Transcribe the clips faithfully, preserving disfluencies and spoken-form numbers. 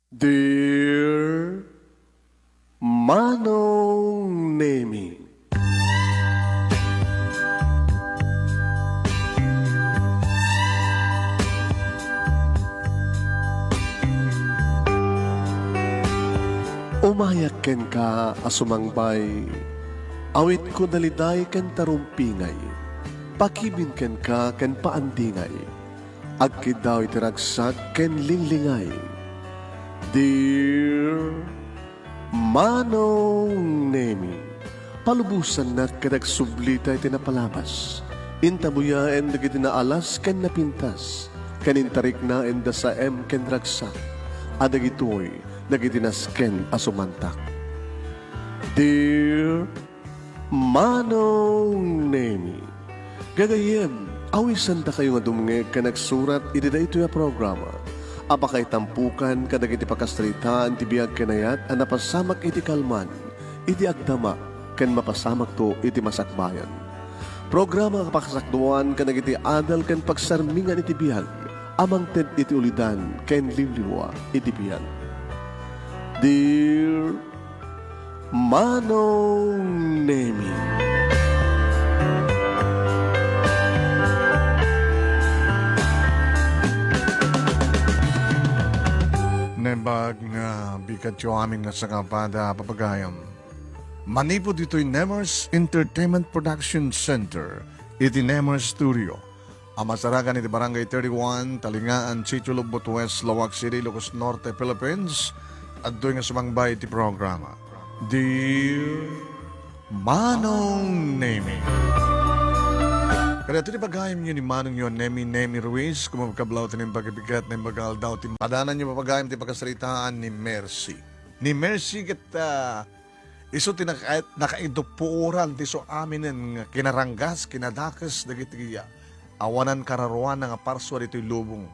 Dear Manong Nemi. Umayak kenka a sumangbay, awitko daliday ken tarumpingay, pakibin kenka ken paandingay. Agkiddaw iti ragsak ken linglingay. Dear Manong Nemi, palubosannak ket agsublita iti napalabas. Intabuyaen dagiti naalas ken napintas, ken intariknaen da saem ken ragsak, a dagitoy dagiti nasken a sumantak. Dear Manong Nemi, gagayyem, awisandakayo nga dumngeg ken agsurat iti daytoy a programa a pakaitampukan kadagiti pakasaritaan ti biag ken ayat a napasamak iti kalman, iti agdama, ken mapasamakto iti masakbayan. Programa a pakasakduan kadagiti adal ken pagsarmingan iti biag a mangted iti ulidan ken liwliwa iti biag. Dear Manong Nemi. Naimbag nga bigatyo amin nga sangabada a papagayam. Manipud ditoy Nemers Entertainment Production Center iti Nemers Studio, a masarakan iti Barangay thirty-one, Talingaan, Sitio Lubot West, Laoag City, Ilocos Norte, Philippines, adtoy nga sumangbay iti programa. Dear Manong Nemi. Kadagiti pagayamyo ni Manongyo a Nemi, Nemi Ruiz, kumabkablaw ti naimbag a bigat, naimbag a aldaw, ti padananyo papagayam ti pakasaritaan ni Mercy. Ni Mercy ket, ah, isu ti naka-, nakaiduppuoran ti isu aminen nga kinaranggas, kinadakes dagiti awanan kararuana nga parsua ditoy lubong.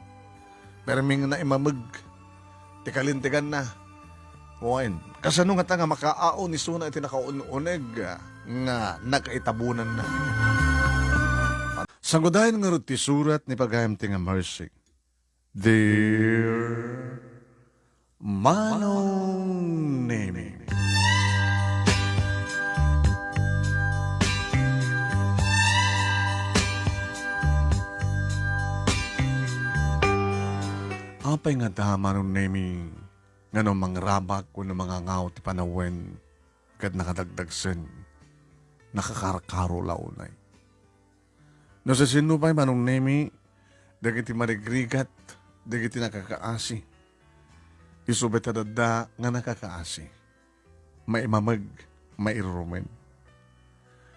Permi nga naimameg ti kalinteganna. Wen, kasano ngata nga makaaon isuna iti nakaun-uneg nga nakaitabonanna? Sanggudayen ngarud ti surat ni pagayam ti nga Mercy. Dear Manong Nemi. Apay ngata, Manong Nemi, nga no mangrabak wenno mangangaw ti panawen ket nakadagdagsen, nakakarkaro la unay? No siasino pay, Manong Nemi, dagiti marigrigat, dagiti nakakaasi, isu met a dadda nga nakakaasi, maimameg, mairurumen.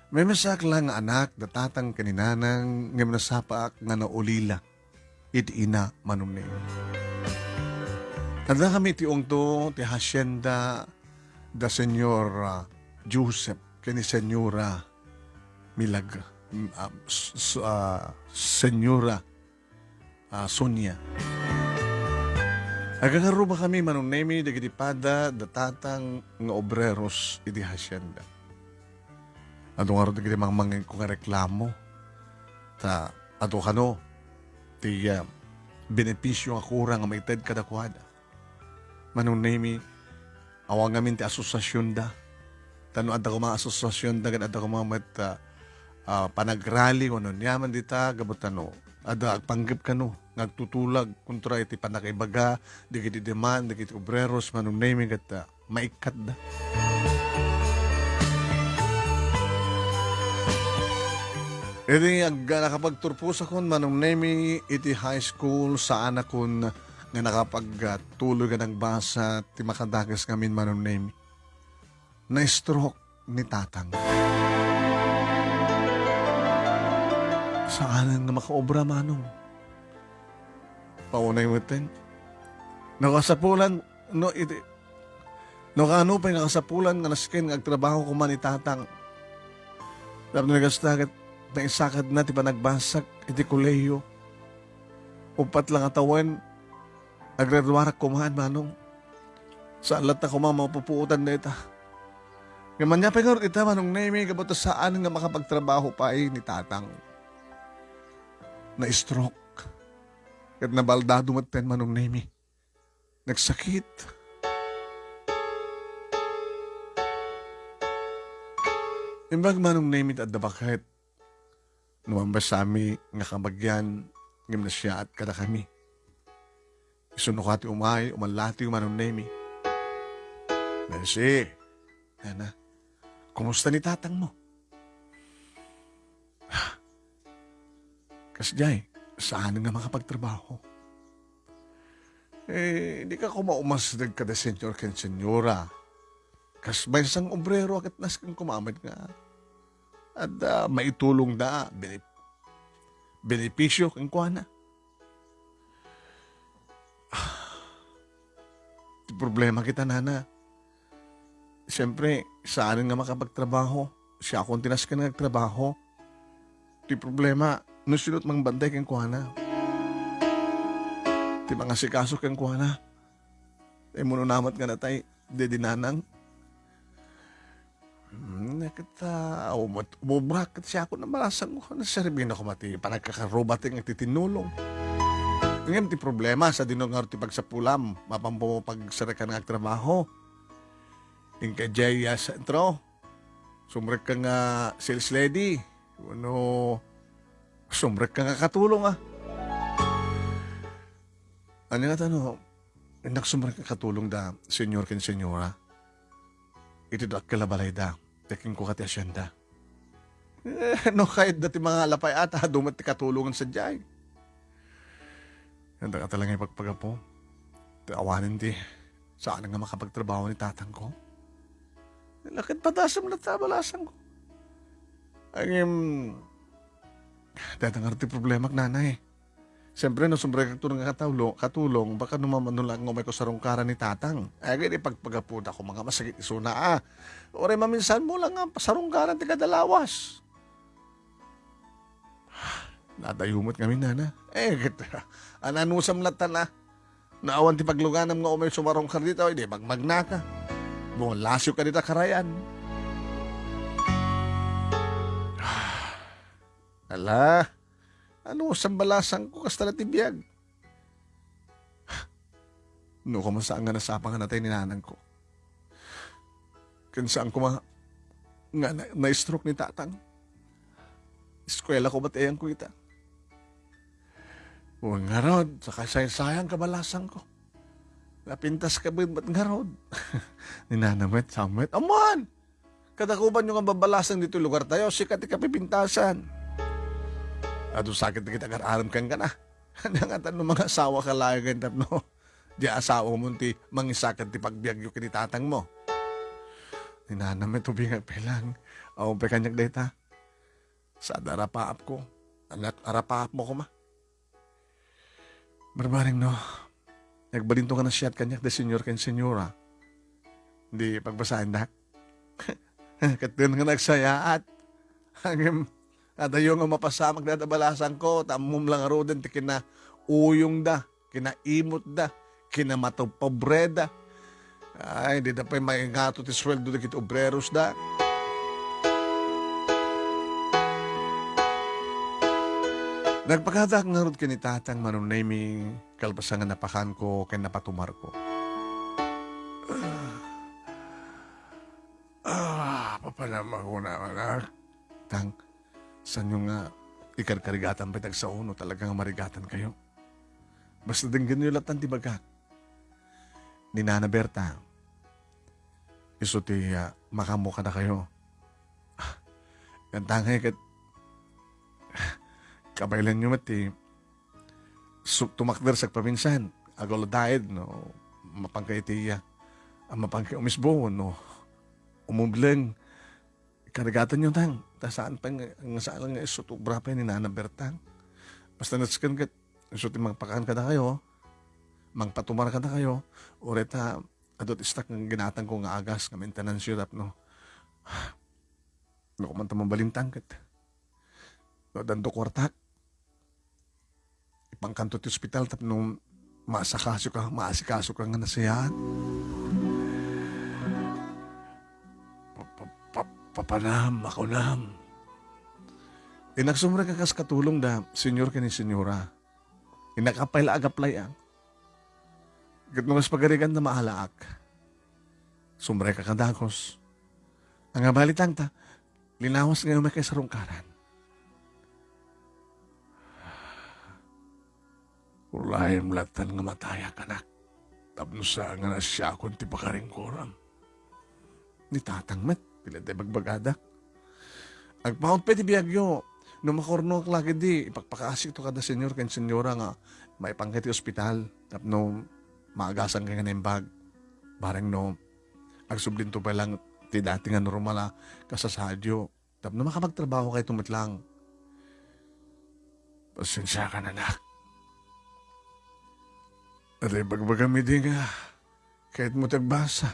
Memesaak la nga anak da tatang ken ni nanang ngem nasapaak nga naulila iti ina, Manong Nemi. Addakami iti ungto ti hacienda da Señor, ah, Joseph ken ni Señora Milag-, mm, ah, s-, s-, ah, Señora, ah, Sonia. Agagarrubakami, Manong Nemi, dagiti pada da tatang nga obreros iti hacienda. Adu ngarud dagiti mangmangngegko nga reklamo. Ta adu kano ti, ah, benepisio nga kurang nga maited kadakuada. Manong Nemi, awan ngamin ti asosiasionda. Ta no adda koma asosiasionda ken adda koma met, ah, ah, panagrali wenno aniaman dita, gapu ta no adda agpanggep kano nga agtutulag kontra iti pannakaibaga dagiti demand dagiti obreros, Manong Nemi, ket, ah, maikkatda. Idi ag-, nakapagturposakon, Manong Nemi, iti high school, saanakon nga nakapagtuloy nga nagbasa ti makadakes ngamin, Manong Nemi. Na-stroke ni tatang. Saanen nga makaobra, Manong. Paunay metten. Nakasapulan, no, iti, no, kaano pay nga kasapulan nga nasken nga agtrabaho koma ni tatang. Tapno nagasta ket naisakadna ti panagbasag iti kolehiyo. Uppat la nga tawen, aggraduarak koma, Manong. Saan latta koma mapupuotan dayta. Ngem ania pay ngarud ita, Manong Nemi, gapu ta saan nga makapagtrabaho pay ni tatang. Na-stroke. Ket nabaldado metten, Manong Nemi. nagsakit. Imbag Manong Nemi ti adda baket, no mambasami nga kabagian, ngem nasiaat kadakami. Isu no kua ti umay, umalatiw Manong Nemi. Nancy, nana, kumusta ni tatang mo? Kasdiay, saan nga makapagtrabaho. Eh, di ka koma umasdeg kada senyor ken senyora. Kas maysa nga obrero a ket nasken koma met nga adda maitulongda, benep-, benepisio kenkuana. Ti problema kita, nana. Siyempre, saan nga makapagtrabaho. Siakon ti nasken nga agtrabaho. Ti problema, no sino ti mangbantay kenkuana. Ti mangasikaso kenkuana. Immuno namat nga natay, didi nanang. Hmm, ket, ah, umut-, umubra ket siakon a balasangko. Naserbina koma ti panagkakaruba ti nga ti tinulong. Ngem ti problema, sadino ngarud ti pagsapulam, mapan pagsarekan nga agtrabaho. Inka jay, ah, sentro, sumrekka nga sales lady, wenno sumrekka nga katulong, ah. Ania ngata no, innak sumrekka katulong da senyor ken senyora. Iti dakkel a balayda, ti kenkuana ti asienda. Eh, no kayatda ti mangala pay, ata, adu met ti katulongan sadiay. Anda ka talaga ipagpagapu. Ti awanen ti saan nga makapagtrabaho ni tatangko. Lakad padasem latta a balasangko. Ngem, dayta ngarud ti problema, nanay. Siyempre, no sumrekak nga katawlo-, katulong, baka no mamano lang nga umayko sarungkaran ni tatang. Ay, kaya ipagpagapuda ko, mga masakit isuna, ah. Uray maminsan mo lang nga sarungkaran ti kada lawas. Nadayo met ngamin, nana. Eh, ket, ananusam latta na. No awan ti pagluganam nga umay sumarungkar dita, o di magmagnaka. Bungon lasiw ka dita karayan. Ala, anusam balasangko, kasta la ti biag. No, koma saan nga nasapa nga natay ni nanangko. Ken saan koma nga na-, na-stroke ni tatang. Eskuela koma ti ayanko ita. Wen ngarud, sakasaysayang ka balasangko. Napintas ka met ngarud. Ni nana met, saan met, ammoan! Kadakubanyo nga babalasang ditoy lugartayo, sika ti kapipintasan. Adu sakit dagiti agar-arem kenka na. Ania ngata no mangasawa ka laeng tapno di asawamon ti mangisakit ti pagbiagyo ken ni tatangmo. Ni nana met, ubingak pay lang. Awan pay kaniak dayta. Saan arapaapko. Aniat arapaapmo koma. Barbareng no, agbalinto nga nasiat kaniak da senyor ken senyora. Di pagbasaendak. Ket dayta nga nagsayaat. Ngem, adayo nga mapasamak dayta balasangko, ta ammom la ngaruden ti kinauyongda, kinaimutda, kinamatopobreda. Ay, dida pay maingato ti sueldo dagiti obreros da. Nagpakadaak ngarud ken ni tatang Manong Nemi, kalpasan nga napakanko ken napatumarko. Ah, papanam ako na, anak. Tang, sanyo nga ikarkarigatan pay ti agsao no talaga nga marigatan kayo? Basta denggenyo latan ti bagak. Ni Nana Berta, isu ti, ah, makaammo kadakayo. Kantangay ket kabaylenyo met ti su-, tumakder sagpaminsan. Agawla daed no mapanka iti iya. A mapanka umisbo no umubleng. Karigatanyo tang, ta saan pay nga, nga saan nga isu ti ubra pay ni Nana Berta. Basta nasken ket isu ti mangpakan kadakayo, mangpatumar kadakayo, uray ta adu ti stock nga ginatangko nga agas nga maintenance yo tapno. No, koma ta mabalin tang ket. No, addanto kuartak. Ipankanto ti ospital tapno maasikaso ka, maasikaso ka nga nasayaat. Pa-, pa-, pa-, papanam, makunam. Innak sumrek a kas katulong da, senyor ken ni senyora. Innak apay la agaplay-ang. Ket no kas pagarigan na maalaak, sumrek a kadagus. Ania balitangta, linawas nga umaykay sarungkaran. Uray, mlattan nga matayak, anak. Tapno sa nga nasiakon ti pakaringgoram. Ni tatang met, pila ti bagbagadak. Agpaut pay ti biagyo. No makurnoak la ketdi, ipakpakaasik to kada senior ken senyora nga maipanka iti ospital. Tapno maagasan kay nga naimbag. Bareng no, agsublinto pay lang ti dati nga normal a kasasaadyo. Tapno makapagtrabaho kayto met lang. Pasensiakan, anak. Iti bagbagam idi nga, kayatmo ti agbasa.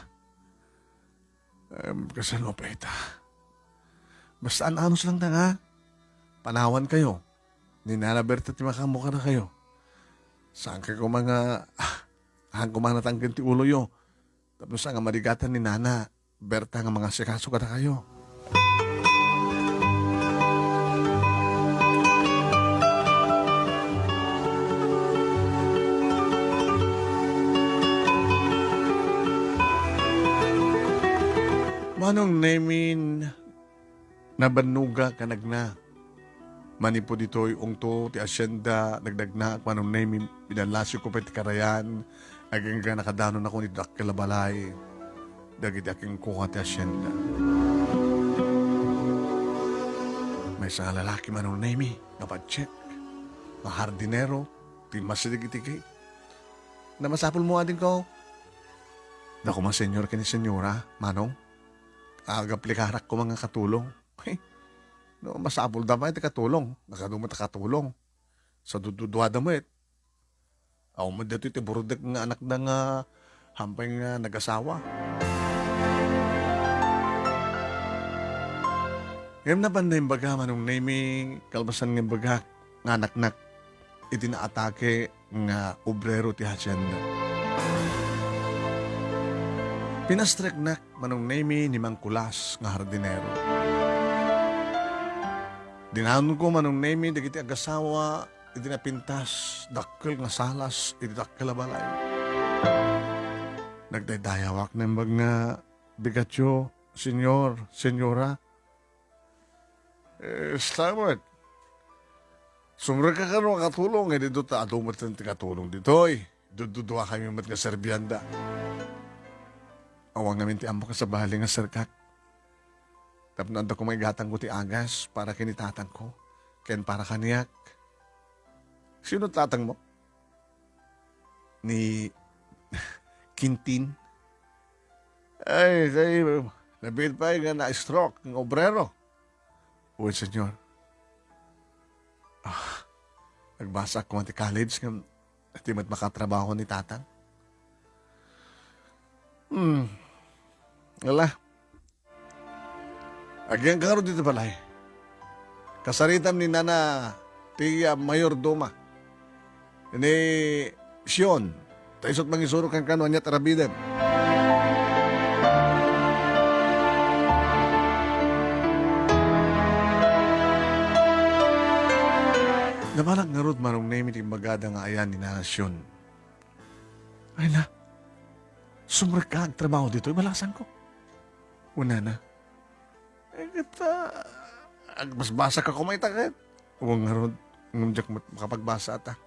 Em, kasano pay ita? Basta an-anus lang ta nga, panawankayo. Ni Nana Berta ti makaammo kadakayo. Saan kay koma nga, ah, haan koma natangken ti uloyo. Tapno sa nga marigatan ni Nana Berta nga mangasikaso kadakayo. Manong Nemin, nabannoga kanagna. Manipud ditoy ungto ti asienda, nagdagnaak, Manong Nemin, binallasiko pay ti karayan, agingga nakadanonakon iti dakkel a balay dagiti akingkuha ti asienda. Maysa nga lalaki, Manong Nemin, nga patsek, nga hardinero, ti masideg iti gate. Namasapulmo adingko. Dakuma, senyor ken ni senyora, Manong. Agaplikarak koma nga katulong. Hey, no, masapulda pay ti katulong. Nakaduma ta katulong. Sa dududuada met. Awan met daytoy ti burudek nga anakda nga hampay nga nagasawa. Ngem napan na imbaga, Manong Nemi, kalpasan nga imbagak nga anaknak iti naatake nga obrero ti hacienda. Pinastreknak, Manong Nemi, ni Mang Kulas nga hardinero. Dinanonko, Manong Nemi, dagiti agasawa iti napintas, dakkel nga salas iti dakkel a balay. Nagdaydayawak naimbag nga bigatyo, Senyor, Senyora. Eh, stammet. Sumrekka kano a katulong, eh, dito ta adu met ti katulong ditoy. Dududuakami met nga serbianda. Awan ngamin ti ammok a sabali nga serkak. Tapno adda koma igatangko ti agas para ken ni tatangko, ken para kaniak. Sino tatangmo? Ni Quintin? Ay, say, nabiit pay nga na-stroke nga obrero. Wen, senyor. Ah, nagbasaak koma ti college ngem di met makatrabaho ni tatang. Hmm. Ala. Agyangka ngarud iti balay. Kasaritam ni Nana ti, ah, mayordoma. Ni Sion, ta isut' mangisuro kenka no ania ti arabidem. Nabalak ngarud, Manong Nemi, ti imbagada nga ayan ni Nana Sion. Ay na, sumrekka agtrabaho ditoy, balasanko. Kunana, eh, ket, ah, agbasbasaka koma ita ket. Wen ngarud, ngem diak met makapagbasa ata.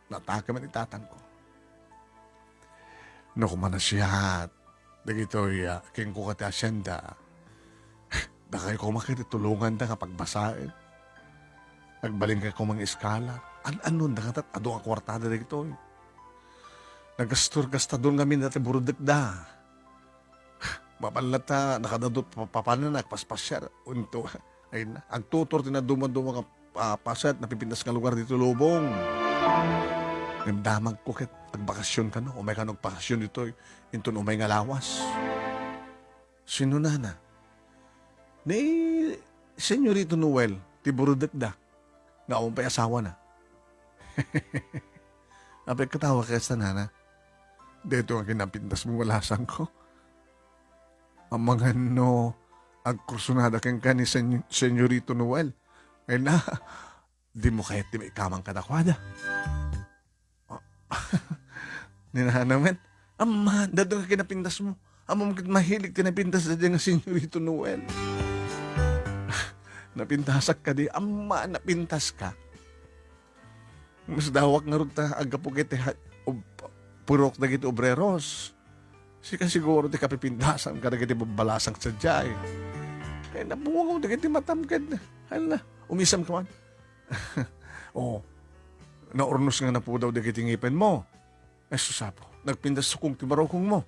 Natake met ni tatangko. No, kuman a siak, dagitoy, ah, kenkuka ti hacienda. Dakay koma ket tulonganda nga pagbasaen. Agbalin kay koma nga iskala. An-annon da nga tat-, adu nga kuartada dagitoy. Nagastur-gastadon ngamin dati burudekda. Mapan latta, nakadadut pa-, papanan, nagpaspasiar. Unto, ay na, agtutor ti naduma-duma nga, ah, paset, napipintas nga lugar dito lubong. Ngem damagko ket agbakasyon kano, umay kano agbakasyon ditoy, inton umay nga lawas. Sino nana? Ni Senyorito Noel, ti burudekda. Nga awan pay asawana. Apay, katawa kasta, nana. Daytoy nga kinapintasmo, balasangko. Amangan no agkursunada kenka ni Sen-, Senyorito Noel. Ay na, dimo kayat ti maikamang kadakuada. Ah, Ni nana met, "Amma, daytoy nga kinapintasmo. Ammom ket mahilig ti napintas daydiay nga Senyorito Noel." "Napintasak kadi, amma, napintaska." Masdawak ngarud ta aggapu ket ti ha-, ob-, purok dagiti obreros. Sika siguro ti kapipintasam kadagiti babbalasang sadiay. Kay napungaw dagiti matam ket, hala, umisam ka man. Oh, naurnos nga napudaw dagiti ngipenmo. Ay, sus, Apo, nagpintas sukog ti barukongmo.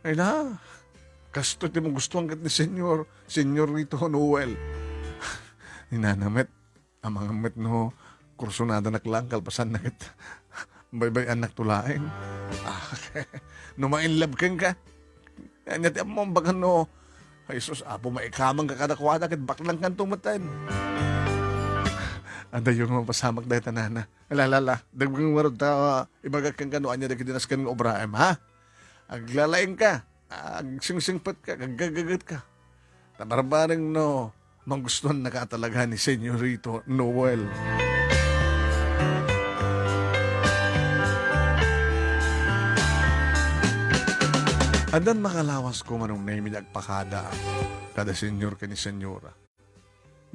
Ay na, kastoy ti magustuhan ket ni Senyor, Senyorito Noel. Ni nana met, amangan met no, kursunadanak lang, kalpasanna ket baybay-annakto laeng. Ah, no ma-in love kenka. Ania ti ammom, baka no, ay sus, Apo, maikamangka kadakuada ket baklangkanto metten. Adayo nga mapasamak dayta, nana. Ala, ala, ala. Dagdagem ngarud ta, ah, ibagak kenka no ania dagiti nasken nga obraem, ha? Aglalaingka, agsingsingpetka, aggagagetka. Ta barbareng no, magustuannaka talaga ni Senyorito Noel. Addan makalawasko, Manong Nemy, ti agpakada kada senyor ken ni senyora.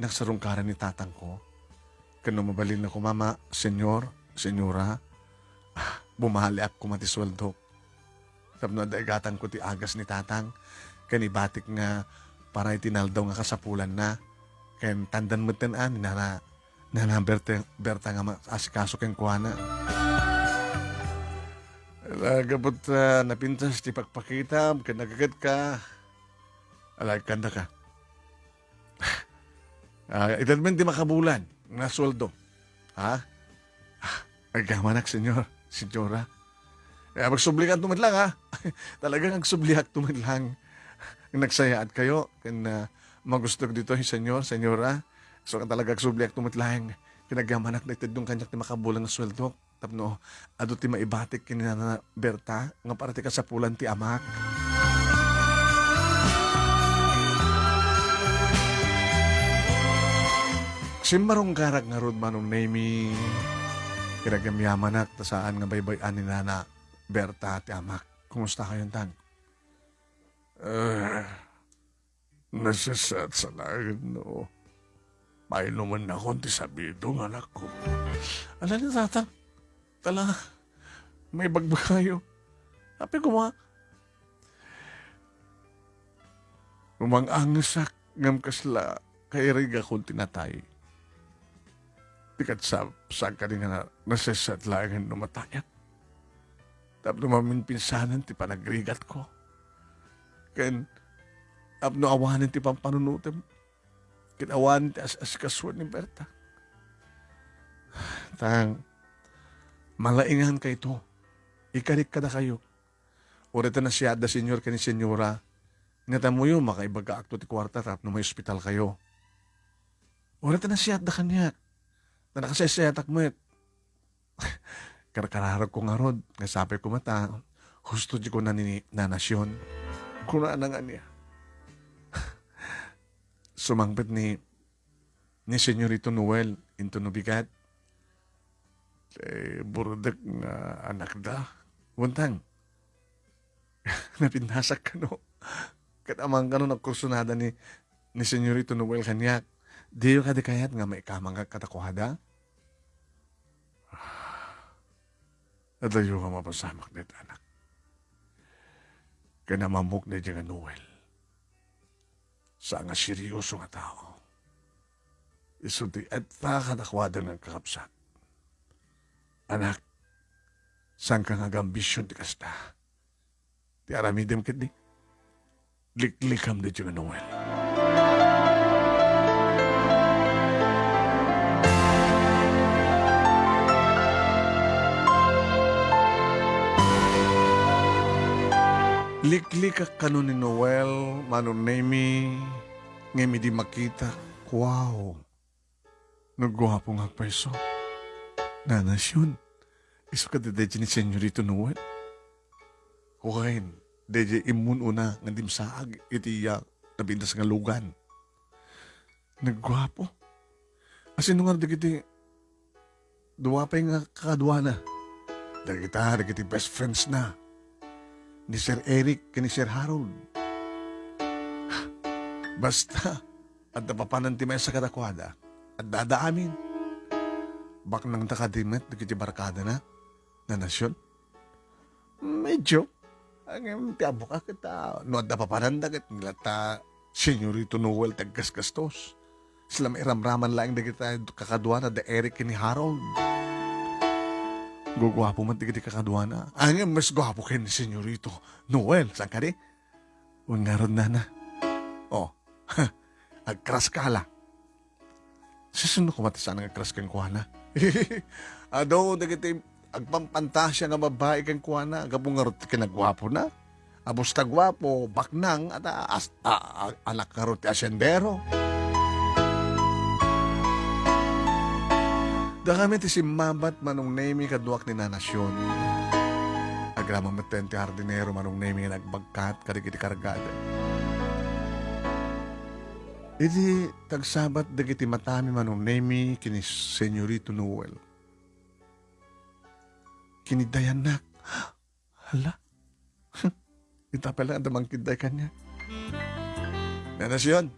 Nagsarungkaran ni tatangko. Ken no mabalinna koma, ma-, senyor, senyora, ah, bumaliak koma ti sueldok. Tapno adda igatangko ti agas ni tatang, ken ibatik nga para iti naldaw nga kasapulanna. Ken tandan metten a, ni nana, nana Berta, Berta nga maasikaso kenkuana. Ala, gapu ta napintas ti pakpakitam ken nagagetka, ala, ikkandaka. Ah, itedmen ti makabulan nga sueldo. Ha? Ah, agyamanak, senyor, senyora. Eh, agsubliakto met lang, ha? Talagang agsubliakto met lang. Nagsayaat kayo, ken, ah, magustok ditoy, senyor, senyora. So, talaga agsubliakto met lang. Ken agyamanak, dayta iddun kaniak ti makabulan nga sueldo. Tapno adu ti maibatik ken ni Nana Berta nga para ti kasapulan ti amak. Simmarungkarak ngarud, Manong Nemy. Kinagyamyamanak ta saan nga baybay-an ni Nana Berta ti amak. Kumusta kayo, Tang? Eh, Nasasatsalagen no mainumennakon ti sabido nga anakko. Ala ni tatang, tala, maibagbagayo. Apay koma, umang-angesak ngem kasla kairigakon ti natay. Ti ket sa-, saan kadi nga na-, nasesset laengen no matayak. Tapno maminpinsanen ti panagrigatko. Ken tapno awanen ti pampanunotem. Ket awanen ti as-asikasuan ni Berta. Tang, malaingan kayto. Ikarik kadakayo. Uray ta nasiatda, Senyor, ken ni Senyora, nga tamoyo makaibagaakto ti kuarta tapno maiospital kayo. Uray ta nasiatda kaniak, ta nakasaysayatak met. Karkararagko ngarud, nga sapay koma ta, husto ti kuna ni Nanasion. Kunana nga ania? Sumangpet ni, ni Senyorito Noel, into no bigat. Eh, burdek nga anakda. Buntang. Napintasak kano. Ket amangan kano nagkursunada ni, ni Senyorito Noel kaniak. Diyo kadi kayat nga maikamangak kadakuada? Adayo nga mapasamak dayta, anak. Ken amamok daydiay nga Noel. Sa nga seryoso nga tao. Isu ti etta kadakuada nga kakabsat. Anak, saanka nga agambision ti kasta. Ti aramidem ketdi, liklikam daydiay nga Noel. Liklikak kano ni Noel, Manong Nemy, ngem idi makitak, wow! Nagguapo nga agpayso. Nanasion, isu kadi daydiay ni Senyorito Noel. Wen, daydiay immun-una nga dimsaag iti iya napintas nga lugan. Nagguapo. Asino nga dagiti dua pay nga kakaduana? Dagita, dagiti best friends na ni Sir Eric ken ni Sir Harold. Basta, adda papanan ti maysa kadakuada. Adda, adda amin. Baknangta kadi met dagiti barkadana, Nanasion? Medyo. Ngem ti ammok a ket, ah, no adda papananda ket ni latta Senyorito Noel ti aggasgastos. Sila mairamraman laeng dagiti kakaduana da Eric ken ni Harold. Guguapo met dagiti kakaduana. Ngem mas guapo ken ni Senyorito Noel, saan kadi? Wen ngarud, nana. Oh, agkraskala. Sisino koma ti saan nga agkras kenkuana? Adu dagiti agpampantasia nga babbai kenkuana, gapu ngarud ti kinaguapona. Abus ta guapo, baknang, at, ah, as-, ah, ah, anak ngarud ti asyendero. Dakami ti simmabat, Manong Nemi, kaduak ni Nanasion. Agraman metten ti hardinero, Manong Nemi, nga nagbagkat kadagiti kargada. Idi tagsabat dagiti matami, Manong Nemi, ken ni Senyorito Noel. Kiniddayannak. Hala? Ita pay laeng adda mangkidday kaniak. Nanasion.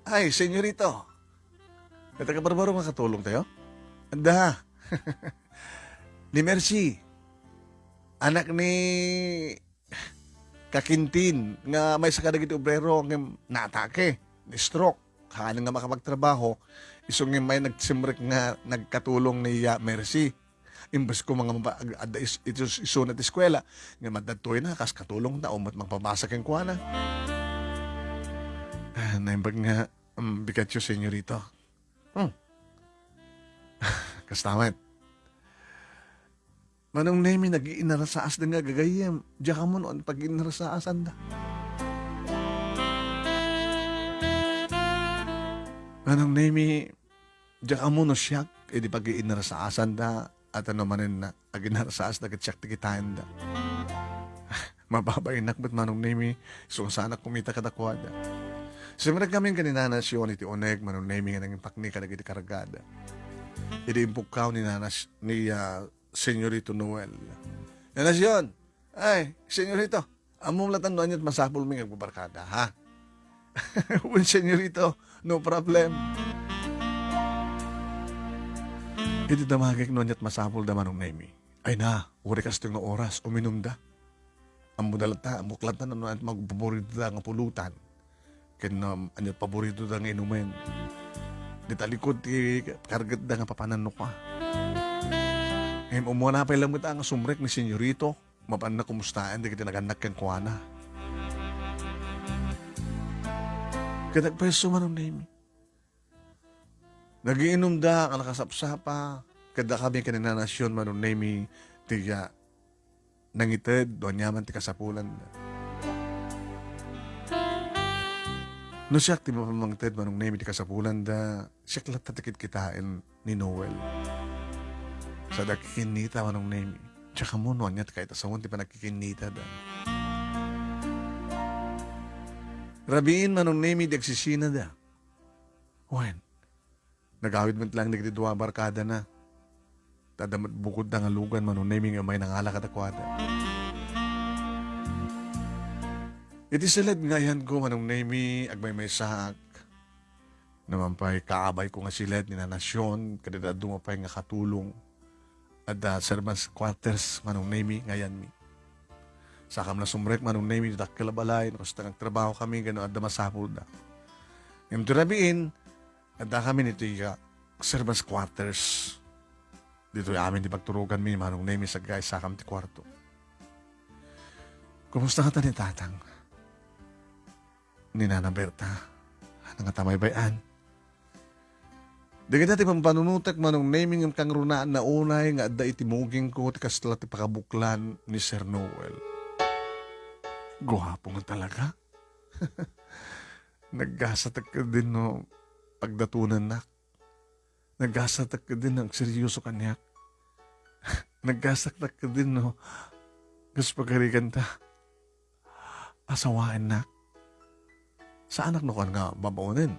Ay, Senyorito. Ita ka barbaro nga katulong tayo? Adda. Ni Mercy. Anak ni Kakintin nga maysa kadagiti obrero ngem naatake, ni-stroke. Haan nga makapagtrabaho, isu ngem may nagsimrek nga nagkatulong ni, ah, Mercy. Imbes ko nga mapa-, ag-, adda is-, isu-, isuna ti eskuela, ngem adda toyna kas katulongna, ummet mangpabasa kenkuana. Ah, naimbag nga, um, bigatyo, senyorito. Hmm. Kasta met. Manong Nemi, nag-iinarasaasda nga gagayyem. Diak ammo no pag-iinarasaasanda. Manong Nemi, diak ammo no siak, idi pag-iinarasaasanda, at ano manen na, aginarasaasda ket siak ti kitaenda. Mababainak met, Manong Nemi, isu nga saanak kumita kadakuada. Simrek ngamin ken ni Nana Sion iti uneg, Manong Nemi, nga nangipakni kadagiti kargada. Idi impukkaw ni Nana S-, ni, ah, Senyorito Noel. Nana Sion, ay, Senyorito, ammom latta no aniat masapulmi nga agbabarkada, ha? Wen, Senyorito, no problem. Idi damagek no aniat masapulda, Manong Nemi. Ay na, uray kastoy nga oras, uminumda. Ammoda latta, ammok latta no aniat magpaboritoda nga pulutan. Ken, um, aniat paboritoda nga inumen. Di talikod ti kargetda nga papanan no kua. Ngem umuna pay lamet nga sumrek ni Senyorito, mapanna kumustaen dagiti nagannak kenkuana. Ket agpayso, Manong Nemi. Nagiinumda nga nakasapsapa, ket dakami ken ni Nana Sion, Manong Nemi, ti, ah, nangited no aniaman ti kasapulanda. No siak ti mapamangted, Manong Nemi, ti kasapulanda, siak latta ti kitkitaen ni Noel. Sada kikinnita, Manong Nemi. Diak ammo no ania ti kaitasaon ti panagkikinnitada. Rabiin, Manong Nemi, di agsisinada. Wen, nagawid met laeng dagiti dua a barkadana. Ta adda met bukodda nga lugan, Manong Nemi, nga umay nangala kadakuada. Iti siled nga ayanko, Manong Nemi, agmaymaysaak. Naman pay kaabayko nga siled ni Nana Sion, kadagiti dadduma pay nga katulong. Adda servants quarters, Manong Nemi, nga ayanmi. Sakam la sumrek, Manong Nemi, ti dakkel a balay, no kasta nga agtrabahokami, ken no adda masapulda. Ngem ti rabiin, addakami iti, ah, servants quarters. Ditoy amin ti pagturoganmi, Manong Nemi, saggaysakam ti kuarto. Kumusta ngata ni Tatang? Ni Nana Berta. Ania ngata a maybay-an? Dagita ti pampanunotek, Manong Nemi, ngem kangrunaan na unay nga adda iti mugingko ti kasla ti pakabuklan ni Sir Noel. Guapo nga talaga. Naggasatek ketdin no pagdatonannak. Naggasatek ketdin no agseryoso kaniak. Naggasatek ketdin no kas pagariganta. Asawaennak. Saanak no kuan nga babaonen.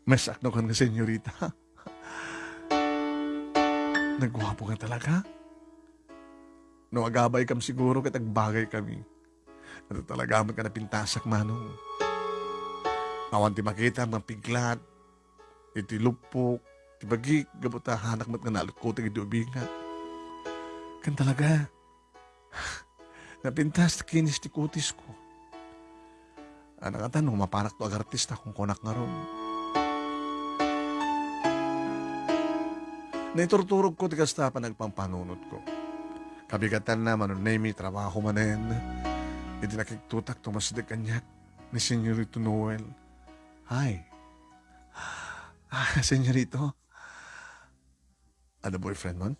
Mesak no kuan nga senyorita. Nagguapo nga talaga. No agabaykam siguro ket agbagaykami. Adu talaga met nga napintasak, Manong. Awan ti makitam nga piglat iti luppok ti bagik gapu ta hanak met nga nalukkotek iti ubingak. Ken talaga, napintas ti kinis ti kutisko. Anak, atan no maparakto agartista, kunkunak ngarud. Naiturturogko ti kasta a panagpampanunotko. Kabigatanna, Manong Nemy, trabaho manen. Iti nakiktutak, tumasdek kaniak ni Senyorito Noel. Hi. Ah, Senyorito. Ada boyfriend mon?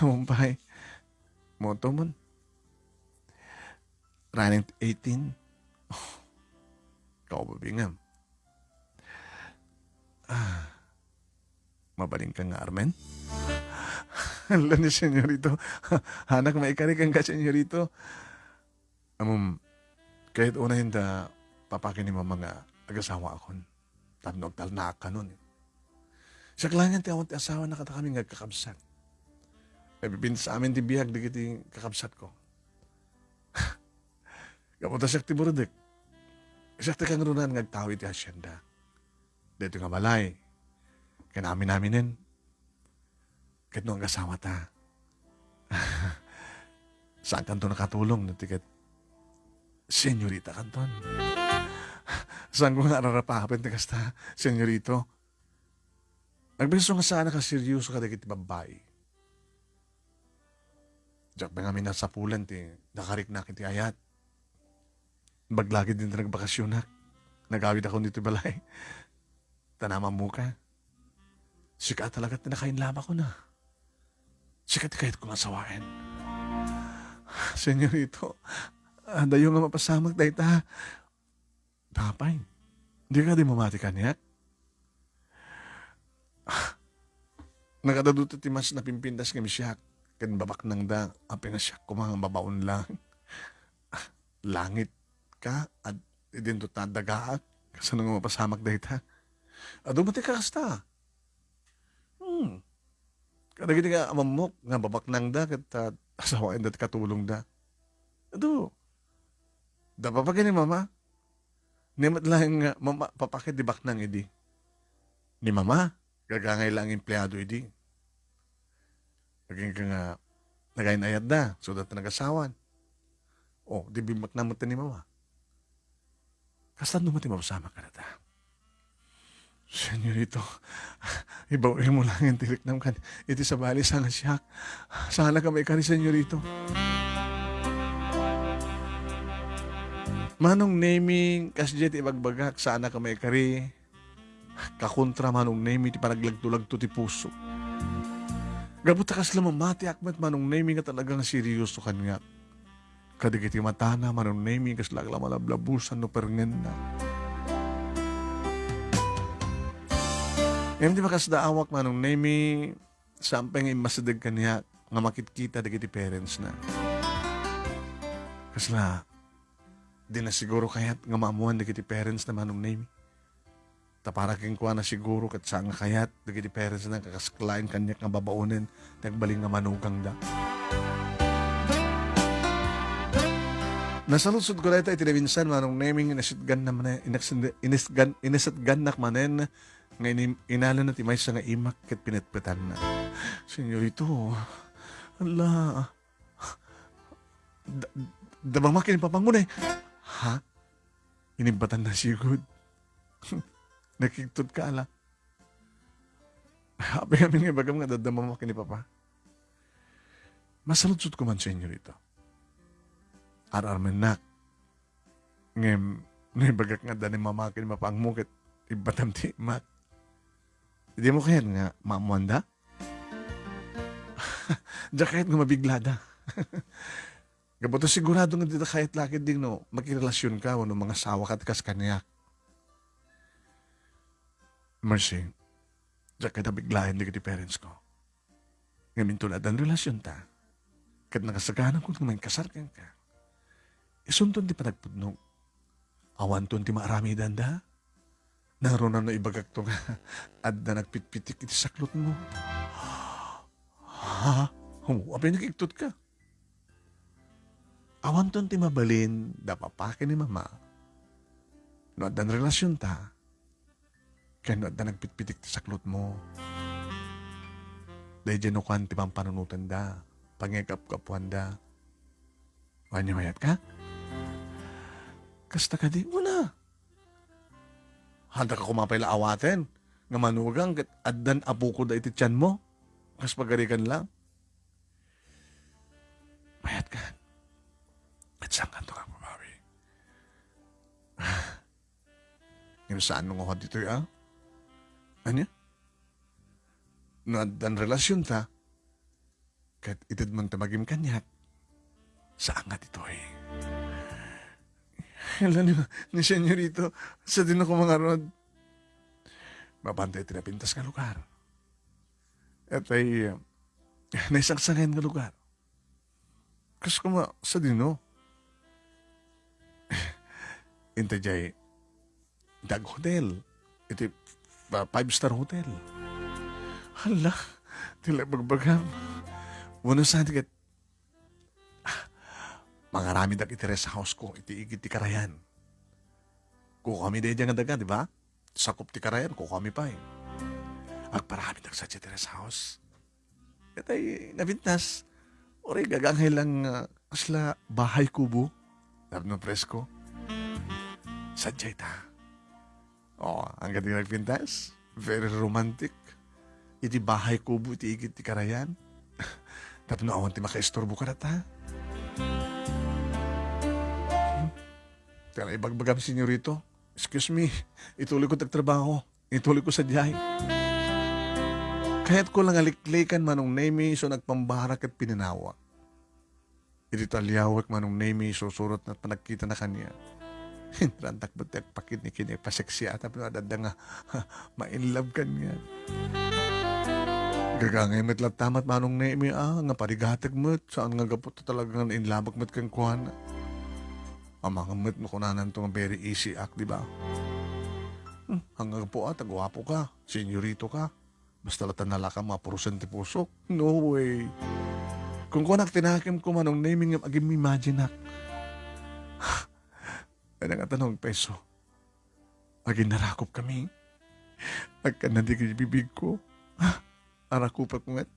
Umpay. Moto mon? Running eighteen? Kaubabingam. Ah, mabalin ka nga, Armen? Hala ni Senyorito. Hanak maikari kenka, Senyorito. Ammom, kayat unay ta papakin ni Mama nga agasawaakon tapno agtalnaak kanon. Siak laengen ti awan ti asawana kadakami nga agkakabsat. Napipinsaamin ti biag dagiti kakabsatko. Gapu ta siak ti burudik. Siak ti kangrunaan nga agtaw iti hacienda. Daytoy nga balay, ken amin-aminen. Ket no agasawata, saankanto nakatulong no ti ket senyorita kanton. Saanko nga ararapapen ti kasta, senyorito. Agbiasyo nga saanak a seryoso kadagiti babbai. Diak pay ngamin nasapulan ti nakariknak iti ayat. Baglagid dita nagbakasionak, nagawidakon ditoy balay. Ta namammoka. Sika talaga ti nakainlabakon a. Sika ti kayatko nga sawaen. Senyorito, adayo nga mapasamak dayta. Apay, dika di mamati kaniak? Nagadaduto ti mas napimpintas nga misiak ken babaknangda, apay nga siak koma nga babaon lang. Langit ka, at idinto ta dagaak, kasano nga mapasamak dayta? Adu met ti kakasta. Hmm. Kadagiti nga amammok nga babaknangda ket, ah, asawaenda ti katulongda. Adu. Da papakin ni Mama. Ni met laeng nga mama, papaket ti baknang idi. Ni Mama, gagangay laeng empleado idi. Agingga nga nagain-ayatda, so data nagasawan. O, di bimbaknang met ni Mama. Kasano met ti mapasamak kadata? Senyorito, ibaw-im mo laeng ti riknam kan iti sabali sa nga siak. Saanak a maikari, senyorito. Manong Nemy, kasdiay ti ibagbagak, saanak a maikari. Kakontra, Manong Nemy, ti panaglagto-lagto ti puso. Gapu ta kasla mamatiak met, Manong Nemy, nga talagang seryoso kaniak. Kadagiti matana, Manong Nemy, kasla agla malablabusan no perngenna. Ngem ti makasdaawak, Manong Nemy, saan pay nga immasideg kaniak nga makitkita dagiti parents na. Kasla, di na siguro kayat nga maammuan dagiti parents na, Manong Nemy. Ta para kenkuana, siguro ket saan nga kayat dagiti parents na nga kaskalaen kaniak nga babaonen ti agbalin nga manugangda. Nasaludsodko dayta iti naminsan, Manong Nemy, nga inisitganna manen, inisitgan-, inisitgan-, inisitgannak manen nga inim-, inalana ti maysa nga imak ket pinetpetanna. Senyorito, ala, da, da mama ken ni papang mo ne. Ha? Inimbatanna sigud. Nakigtot ka, ala. Apay ngamin nga ibagam nga adda mama ken ni papa? Masaludsodko man, senyorito. Ar-armennak. Ngem, no ibagak nga adda ni mama ken ni papang mo ket ibbatam ti imak. Dimo kayat nga maammuanda? Diak kayat nga mabiglada. Gapu ta sigurado nga dita kayat la ketdi no makirelasionka wenno mangasawaka ti kas kaniak. Mercy, diak kayat a biglaen dagiti parents ko. Ngem inton addan relasionta, ket nakasaganankon nga mangkasar kenka, isunton ti panagpudno. Awanton ti maaramidanda. Nangruna no ibagakto nga adda nagpitpitik iti saklotmo. Ha? Humo, apay nakigtot ka? Awanton ti mabalin da papa ken ni mama no addan relasionta ken no adda nagpitpitik ti saklotmo. Daydiay no kuan ti pampanunotanda, pangikapkapuanda. Ania, mayat ka? Kasta kadi? Una. Handa ka koma pay la awaten nga manugang ket addan apoko da iti tianmo? Kas pagarigan lang. Mayat ka. Ket saan kanto nga agbabawi? Ngem saan no nga ditoy, a? Ania? No addan relasionta, ket itedmon ta magim kaniak, saan nga ditoy? Hala ni, ni Senyorito, sadino koma ngarud? Mabanda iti napintas nga lugar. Itay, eh, naisangsangen nga lugar. Kas koma, sadino? Inta jay, Dag Hotel. Iti, ah, five-star hotel. Hala, ti la ibagbagam. Wenno saan ket, ah, mangaramidak iti rest house ko, iti igid ti karayan. Kukami daydiay nga daga, di ba? Sakup ti karayan, kukami pay. Agparamidak sa ti rest house. Itay napintas, uray gagangay lang nga kasla bahay kubo. Tapno presko. Sadiay ta. Oh, ang ganda nagpintas. Very romantic. Iti bahay kubo, iti igid ti karayan. Tapno awan ti makaisturbo kadata. Hmm? Tala ibagbagam, senyorito. Excuse me, ituloy ko ti agtrabaho. Ituloy ko sadiay. Kayatko lang a liklikan Manong Nemi isu nagpambara ket pinanawak. Iti taliawek Manong Nemi, isusurot na panagkita na kaniak. Hinrantak met ti agpakini-kini, agpaseksi ata, pero adda nga ma-in love kaniak. Gagangay met latta met Manong Nemi, ah, nga parigatek met, saan nga gapu ta talaga nga nainlabek met kenkuana. Amangan met no kunananto nga very easy ak, di ba? Hmm, ang gapu, ah, ta guapo ka, senyorito ka. Basta latta nalaka mapurusan ti pusok. No way. Kung kunak ti nakemko Manong Nemi ngem agim-imagine ak. Ay, nangatanong peso. Aginnarakop kami. Agkanna di bibigko. Arakupek met.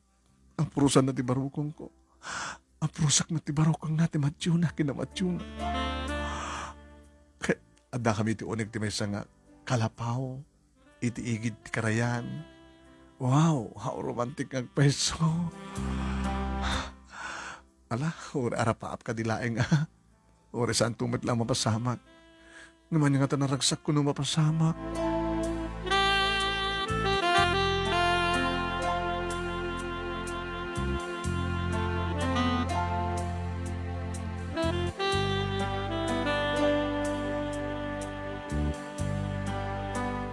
Apurusanna ti barukongko. Apurusak met ti barukongna ti mationa, kinamationa. Ket adda kami ti uneg ti maysa nga kalapaw iti igid ti karayan. Wow, how romantic nga agpayso. Ala, uray arapaap kadi laeng, a. Uray saanto met la mapasamak. Ngem ania ngata naragsak kuno mapasamak?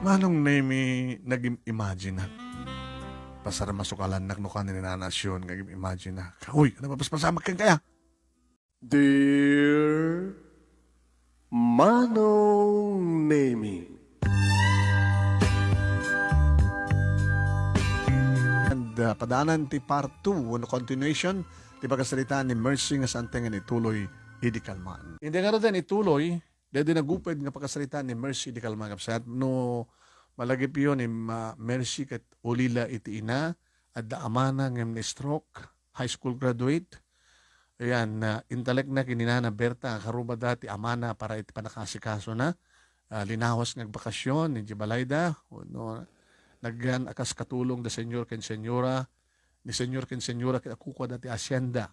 Manong Nemi, nagim-imagine-ak. Pasar masukalannak no kani ni Nana Sion nga agim-imagine-ak. Uy, ano ba, paspasamak ken kaya? Dear Manong Nemi. And, uh, padanan ti part two, wenno continuation, ti pakasaritaan ni Mercy nga saan ti nga ituloy idi kalman. Indi ngaruden ituloy, daydi naguped nga pakasaritaan ni Mercy idi kalman, kabsat. No malagipyo ni Ma-, Mercy ket ulila iti ina, adda amana ngem na-stroke, high school graduate. Ayan, ah, intalekna ken ni Nana Berta nga karubada ti amana para iti pannakasikasona. Ah, linawas nga agbakasyon idiay balayda, wenno nagyan a kas katulong da senyor ken senyora, ni senyor ken senyora ket kukuada ti asienda.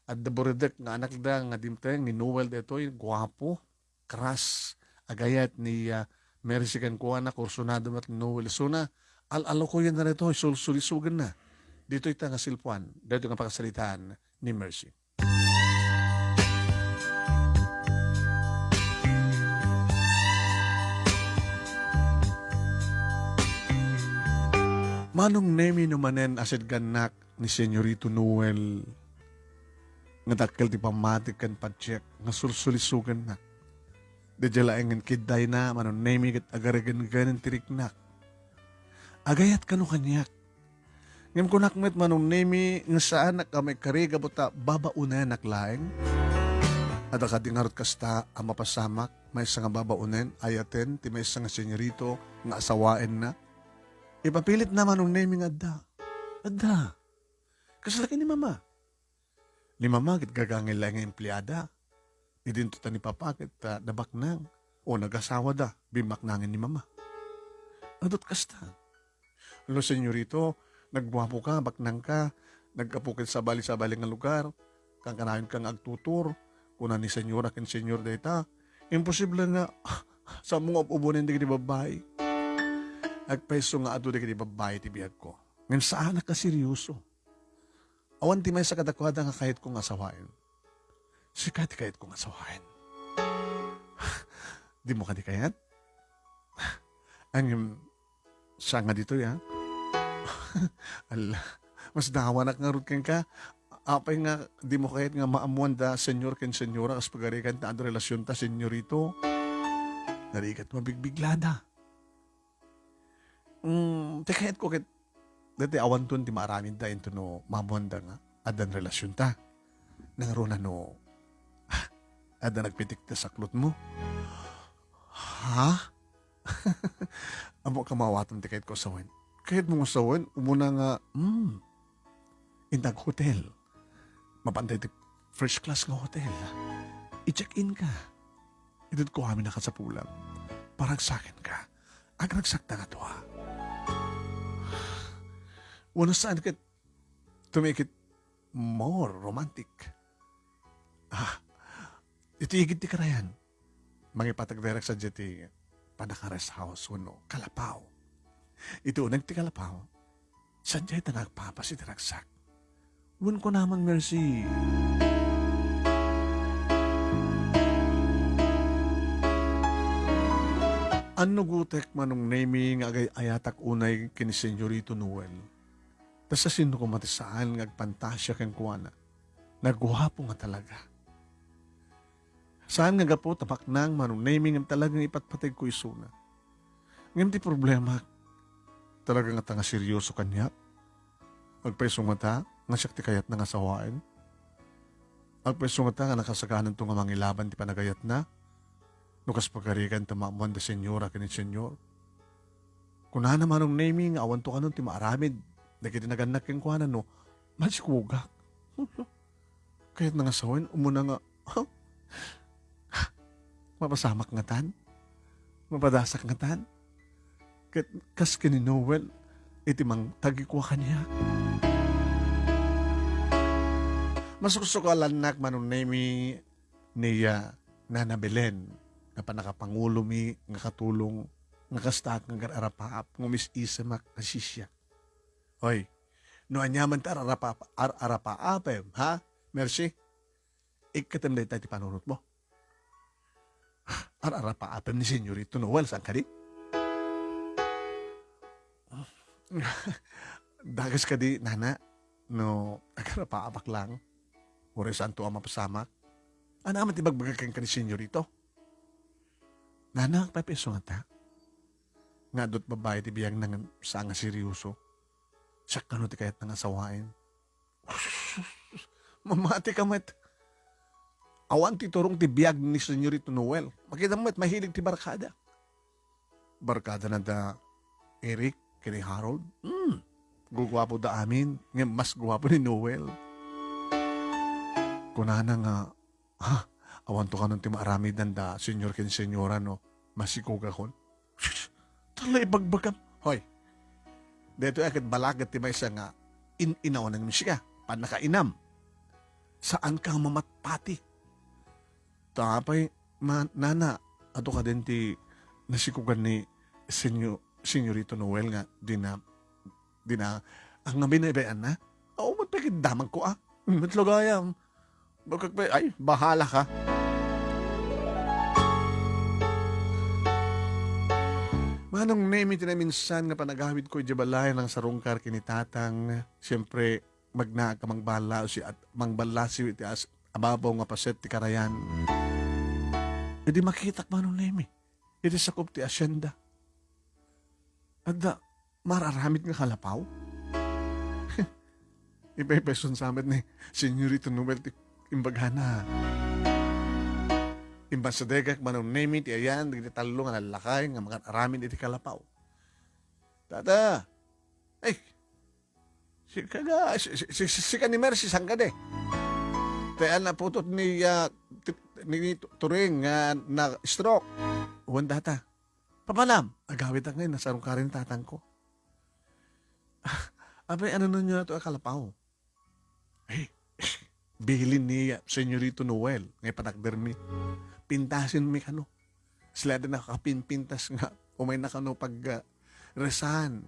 Adda buridek nga anakda nga dimteng ni Noel daytoy, guapo. Kras, agayat ni, ah, Mercy kenkuana, kursunado met ni Noel isuna, al-alukoyenna daytoy, sulsulisogenna. Ditoy ta nga selpoan, daytoy nga pakasaritaan ni Mercy. Manong Nemi, no manen a sidgannak ni Senyorito Noel, nga dakkel ti pammatik ken patiek nga sulsulisogennak. Daydiay laengen kiddayna, Manong Nemi, ket agaregengenen ti riknak. Agayat kano kaniak. Ngem kunak met, Manong Nemi, nga saanak a maikari gapu ta babaonenak laeng. Adda kadi ngarud kasta a mapasamak, maysa nga babaonen, ayaten ti maysa nga senyorito nga asawaenna? Ipapilitna, Manong Nemi, nga adda. Adda. Kasla ken ni Mama. Ni Mama ket gagangay laeng nga empleada. Idinto ta ni Papa ket, ah, nabaknang o nagasawada, bimmaknangen ni Mama. Adut kasta. Lo, senyorito, nagguapoka, baknangka, naggapu ket sabali-sabali nga lugar, kankanayon ka nga agtutur, kuna ni senyora ken senyor dayta, imposible nga, saanmo nga ub-ubonen dagiti babbai. Agpayso nga adu dagiti babbai ti biagko. Ngem saanak a seryoso. Awan ti maysa kadakuada nga kayatko nga asawaen. Sika ti kayatko nga asawaen. Dimo kadi kayat? Ngem, saan nga ditoy, a? Ala, mas dawanak ngarud kenka. Apay nga dimo kayat nga maammoan da senyor ken senyora kas pagarigan ta adu relasionta, senyorito? Narigat mabigbiglada. Mm, ti kayatko ket daytoy, awanton ti maaramidda intono maammoanda nga addan relasionta. Nangruna no adda nagpitik ti saklotmo. Ha? Ammok a maawatam ti kayatko a sawen. Kayatmo nga sawen, umuna nga, hmm, intag hotel. Mapanda iti first class nga hotel. I-check-in ka. Idutko amin a kasapulam. Paragsaken ka. Agragsakta nga dua. Wenno saan ket to make it more romantic? Ah, iti igid ti karayan, mangipatak direk sadiay ti panaka-rest house wenno kalapaw. Iti uneg ti kalapaw, sadiay ta nga agpapas iti ragsak. Wen kunaman, Mercy. Annugotek, Manong Nemi, nga agay-ayatak unay ken ni Senyorito Noel. Ta siasino koma ti saan nga agpantasia kenkuana? Naguapo nga talaga. Saan nga gapu ta baknang, Manong Nemi, ngem talaga nga ipatpategko isuna. Ngem ti problema, talaga ngata nga seryoso kaniak? Agpayso ngata nga siak ti kayatna nga asawaen? Agpayso ngata nga nakasagananto nga mangilaban ti panagayatna? No kas pagarigan ta maammoan da senyora ken ni senyor? Kunana, Manong Nemi, nga awanto kanon ti maaramid dagiti nagannak kenkuana no masikugak. Kayatna nga sawen, umuna nga, mapasamak ngatan? Mapadasak ngatan? Ket kas ken ni Noel, iti mangtagikua kaniak. Masuksukalannak, Manong Nemi, ni, ah, Nana Belen, nga pannakapangulomi nga katulong, nga kastaak nga agar-arapaap, nga umis-isemak a sisiak. Hoy, no aniaman ti ar-arapa-, ar-arapaapem, ha? Mercy, ikketem dayta ti panunotmo. Ar-arapaapem ni Senyorito Noel, saan kadi? Dakes kadi, Nana, no agarapaapak lang? Uray saanto a mapasamak? Ania man ti ibagbagak kenka ni Senyorito? Nana, agpayso ngata? Nga adut babbai ti biagna ngem saan nga seryoso. Siak kano ti kayatna nga asawaen. Mamati ka met. Awan ti turong ti biag ni Senyorito Noel. Makita mo met, mahilig ti barkada. Barkada na da Eric ken ni Harold. Hmm. Guguapo da amin, ngem mas guapo ni Noel. Kunana nga, ha, awanto kanon ti maaramidan da senyor ken senyora no masikugakon. Sus, tala ibagbagam. Hoy, daytoy a ket balaket ti maysa nga in-inaw nang sika, pannakainam. Saan ka mamatpati. Ta apay, ma-, nana, adu kadin ti nasikugan ni Senyo-, Senyorito Noel nga dina, dina, ang nga binabayan na? Aw, met pagid damag ko, ah. Met lagayam. Bakit pa, ay, bahala ka. Manong Nemi, ti naminsan nga panagawid ko iti balay, nangsarungkar ken ni Tatang. Siyempre, magnaak a mangballasiw iti as-, ababaw nga paset ti karayan. Idi makitak, Manong Nemi, iti sakup ti asienda. Adda, mararamid nga kalapaw? Ipaypayson sa met ni Senyorito Noel ti imbagana. Imbasadegak, Manong Nemi, ti ayan dagiti tallo nga lallakay nga mangan-aramid iti kalapaw. Tata! Ay! Sika nga, si, si, si, sika ni Mercy, saan kadi? Ti ayan naputot ni, ah, ti, ni, ni Turing nga na-stroke. Wen, tata. Papanam, agawidak ngay, nasarungkarin tatangko. Apay, ananonyo nato a kalapaw? Ay, bilin ni Senyorito Noel nga ipatakdermi. Pintasenmi kano. Sila din nakakapinpintas nga umayna kano pag, ah, resan.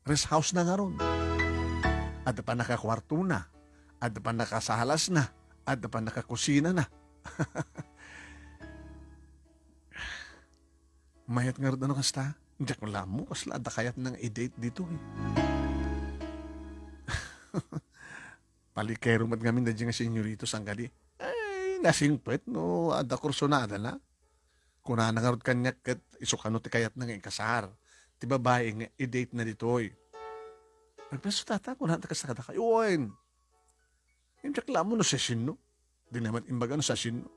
Rest house na ngarud. Adda pa nakakwarto na. Adda pa nakasalas na. Adda pa nakakusina na. Mayat ngarud ano kasta? Diak la ammo, kasla adda kayatna nga i-date ditoy. Palikero met ngamin daydiay nga senyorito, saan kadi? Ay, nasingpet no adda kursunadana. Kunana ngarud kaniak ket isu kano ti kayatna nga ikasar ti babai nga i-date na ditoy. Agpeso, tata, kunana ti kasta kadakayo, wen. Diak la ammo no siasino. Di na met imbaga no siasino.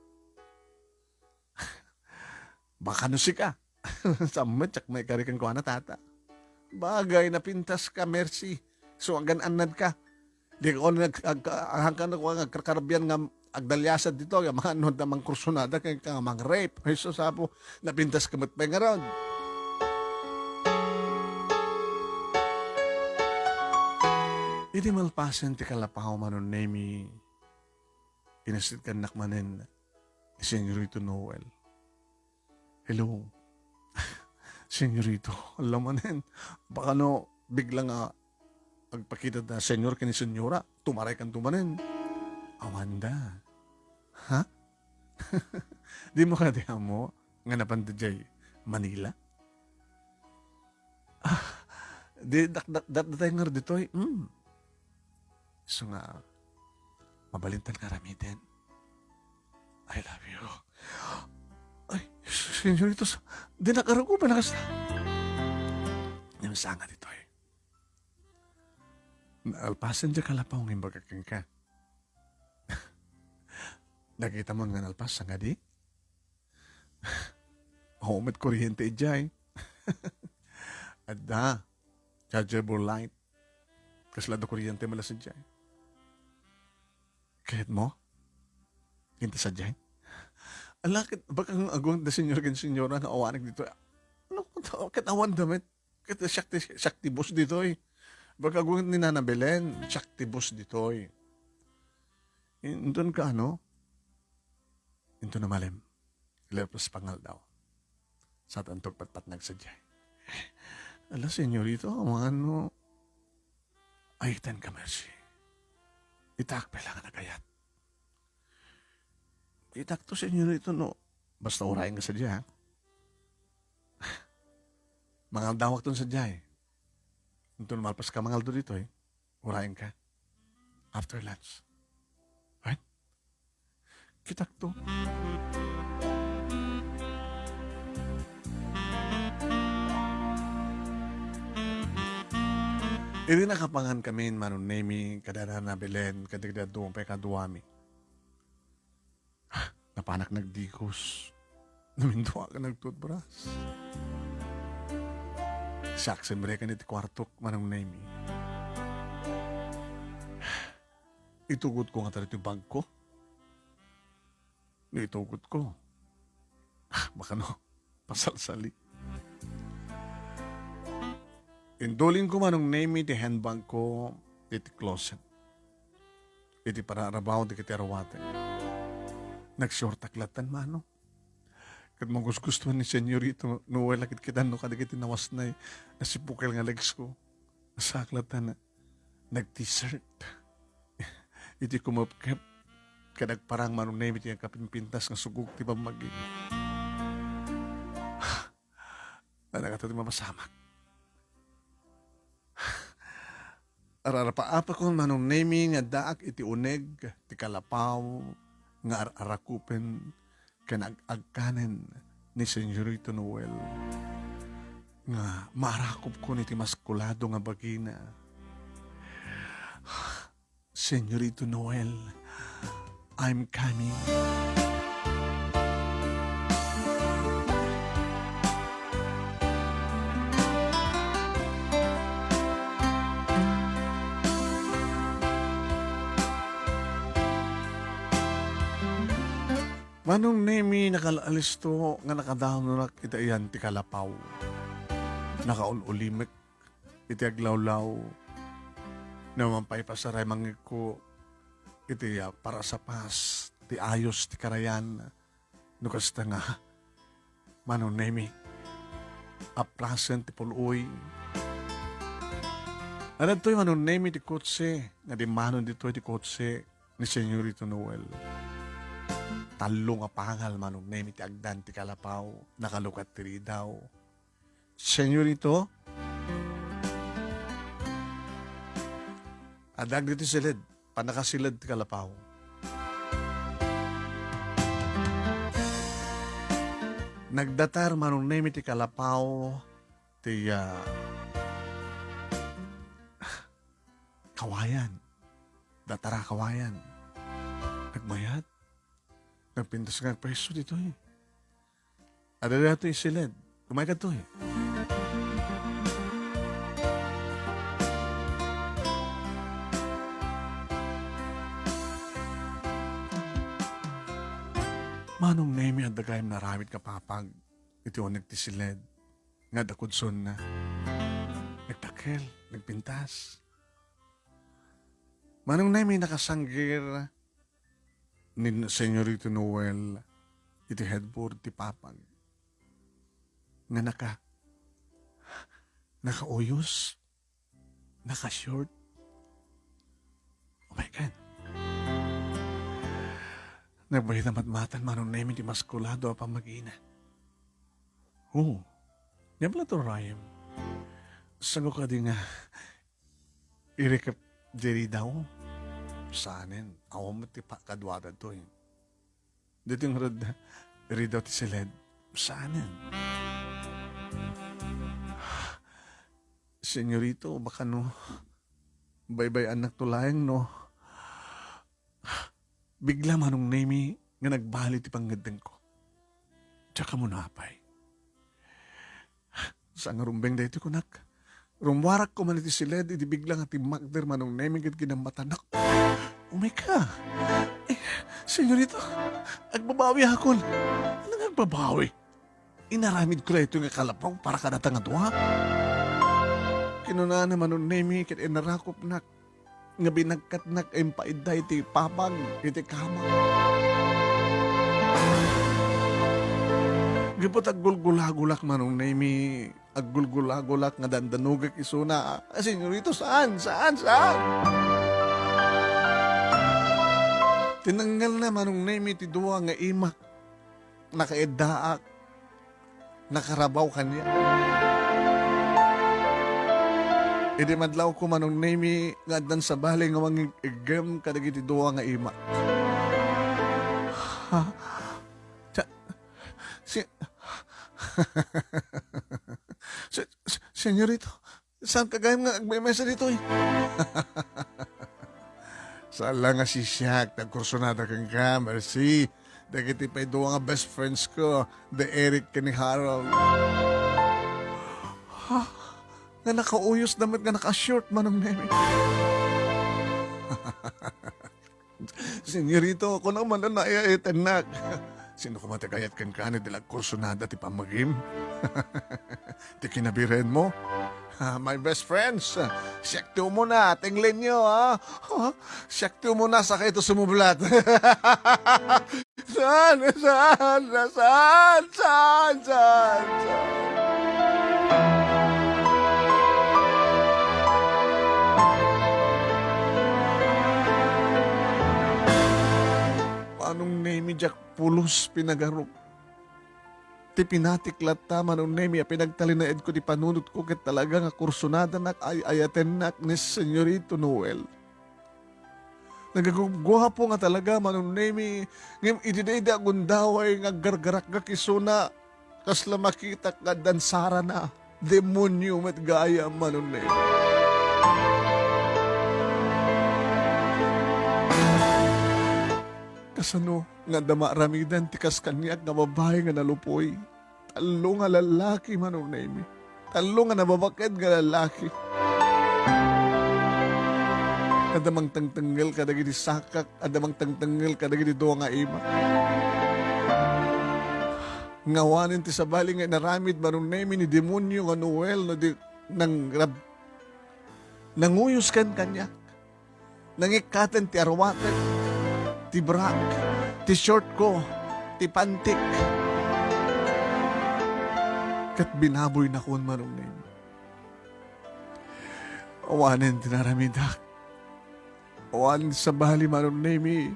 Baka no sika. Saan met, siak maikari kenkuana, tata. Bagay, napintaska, Mercy. So, agan-annadka. Di ko nag-, ag-, ahanka na ko nga agkarkarbian nga agdaliasad ditoy, nga mga ano, da mangkursunada, kay ka nga mang-rape. Ay, sus, apo, napintaska met pay ngarud. Idi malpasen ti kalapaw, Manong Nemi, inasitgannak manen ni Senyorito Noel. Hello. Senyorito, ala manen. Baka no, bigla nga agpakita da senyor ken senyora, tumaray kanto manen. Awanda. Ha? Di mo kadi ammo nga napan daydiay Manila? Ah, di, dak-, dak-, dak-, datay ngar ditoy. Hmm. Isu nga, mabalintan nga aramiden. I love you. Ay, Señoritos, di nakarago ba nakasta? Namsanga ditoy. Naalpasen diay kalapaw nga imbagak kenka. Nakita mo nga nalpas, sangadi? Oo, met kuryente idiay. Adda. Chargeable light. Kasla da kuryente mala sadiay. Ket mo? Kinta sadiay? Ala, ket baka nga agwan da señor ken señora nga awanek dito. Ano, ket awan da met? Ket siak ti, siak ti boss ditoy. Baka agwan ni Nana Belen, siak ti boss ditoy. Inton ka ano? Inton umalem. Lepas pangaldaw. Saan to patpatnag sadiay. Ala, señorito, awan no. Ay, tan ka, Mercy. Itak pay la nga nagayat. Itak to, señorito, no. Basta urayen ka sadiay, ha? Mangaldawak ton sadiay. Inton malpas ka mangaldo ditoy, urayen ka. After lunch. Right? Kitak to. Idi nakapangan kami ni Manong Nemi, kada Nana Belen, kada, kada duwang pay kaduami. Napanak nagdikos. Namindua ka nagtoothbrush. Siak simre ka iti kuartok, Manong Nemi. Itugot ko nga tayo ti bag ko. Ni itugot ko. Baka no, pasalsali. Indulin ko, Manong Nemi, ti handbag ko iti closet. Iti pararabaw dagiti aruaten. Nagshortak latan, mano. Ket magusgustuan ni Senyorito Noel a kitkitan no kadagiti nawasnay a sipukel nga legs ko. Saklatan, nag-t-shirt. Iti kumepkep, ket agparang Manong Nemi ti agkapimpintas nga sugog ti pammagi. Adda kato ti mapasamak. Ararapaapakon, Manong Nemi, nga addaak iti uneg ti kalapaw nga ar-arakupen ken ag-agkanen ni Senyorito Noel nga marakupkon iti maskulado nga bagina. Senyorito Noel, I'm coming. Manong Nemi, nakalaalisto nga nakadanonak iti ayan ti kalapaw. Nakaul-ulimek iti aglawlaw. Naman pay pasaray mangikko iti, ah, parasapas ti ayos ti karayan. No kasta nga, Manong Nemi, aplasen ti pul-oy. Adtoy Manong Nemi ti kotse, nga dimmanon ditoy ti kotse ni Senyorito Noel. Tallo nga pangal Manong Nemi ti agdan ti kalapaw, nakalukat ti ridaw. Senyorito, adda ditoy siled, pannakasiled ti kalapaw. Nagdatar Manong Nemi ti kalapaw ti, ah, kawayan. Datar a kawayan. Nagmayat. Nagpintas nga agpaiso ditoy. Adda datoy isiled. Umayka ditoy. Manong Nemi, adda gayam naaramid nga papag iti uneg ti siled nga adda kudsonna. Nagdakkel, nagpintas. Manong Nemi, nakasanggir ni Senyorito Noel iti headboard ti papag nga naka-, nakauyos, naka-short. Oh my God. Nagbalin a matmatan Manong Nemi ti maskulado a pammagina. Oh, diablo to, Ryan. Sango kadi nga irikep diri daw? Saanen, awan met ti pakaduada to, eh. Ditoy ngarud, iri daw ti siled. Saanen? Senyorito, baka no, baybay-annak to laeng no. Bigla Manong Nemi nga nagbali ti pangngeddengko. Diak ammo apay. Saan nga rumbeng daytoy kunak. Rummuarak koma iti siled idi bigla nga timmakder Manong Nemi ket kinammatanak. Umay ka. Eh, senyorito, agbabawiakon. Ano nga agbabawi? Inaramidko daytoy nga kalapaw para kadata nga dua. Kinunana Manong Nemi ket inarakopnak nga binagkatnak a impaidda iti papag iti kama. Gapu ta aggulgulagulak Manong Nemi, aggulgulagulak nga dandanogek isuna. Ah, senyorito, saan? Saan? Saan? Tinengngelna Manong Nemi ti dua nga imak. Nakaiddaak. Nakarabaw kaniak. Idi madlawko Manong Nemi nga addan sabali nga mangig-iggem kadagiti dua nga imak. Ha? Sa-, si-, se-, se-, senyorito, Saan ka gayam nga agmemesa ditoy? Saan la nga siak ti agkursunada kenka, Mercy. Dagiti pay dua nga best friends ko, the Eric ken ni Harold. Ha? Nga nakauyos da met nga naka-short Manong Nemi. Senyorito, kunam man a naayatennak. Sino koma ti kayat kenka idi la agkursunada ti pammagim? Ti kinabirenmo? Ah, my best friends, siak ti umuna, tenglenyo, ha? Ha? Siak ti umuna, saka ito sumublat. Saan? Saan? Saan? Saan? Saan? Manong Nemi, diak pulos pinagarok. Ti pinatik latta, Manong Nemi, a pinagtalinaedko ti panunotko ket talaga nga kursunadanak, ay-ayatennak ni Senyorito Noel. Nagagugguapo nga talaga, Manong Nemi, ngem idi daydi agundaway nga aggargarakgak isuna, kasla makitak nga addan sarana, demonio met gayam, Manong Nemi. Kasano nga adda maaramidan ti kas kaniak nga babai nga nalupoy? Tallo nga lallaki, Manong Nemi. Tallo nga nababaked nga lallaki. Adda mangtengtengngel kadagiti sakak, adda mangtengtengngel kadagiti dua nga imak. Nga awanen ti sabali nga inaramid, Manong Nemi, ni demonio nga Noel no di nangrab-, nanguyos ken kaniak. Nangikkaten ti arwatek, ti brak, ti short ko, ti pantik. Ket binaboynakon, Manong Nemi. Awanen ti naramidak. Awanen ti sabali, Manong Nemi,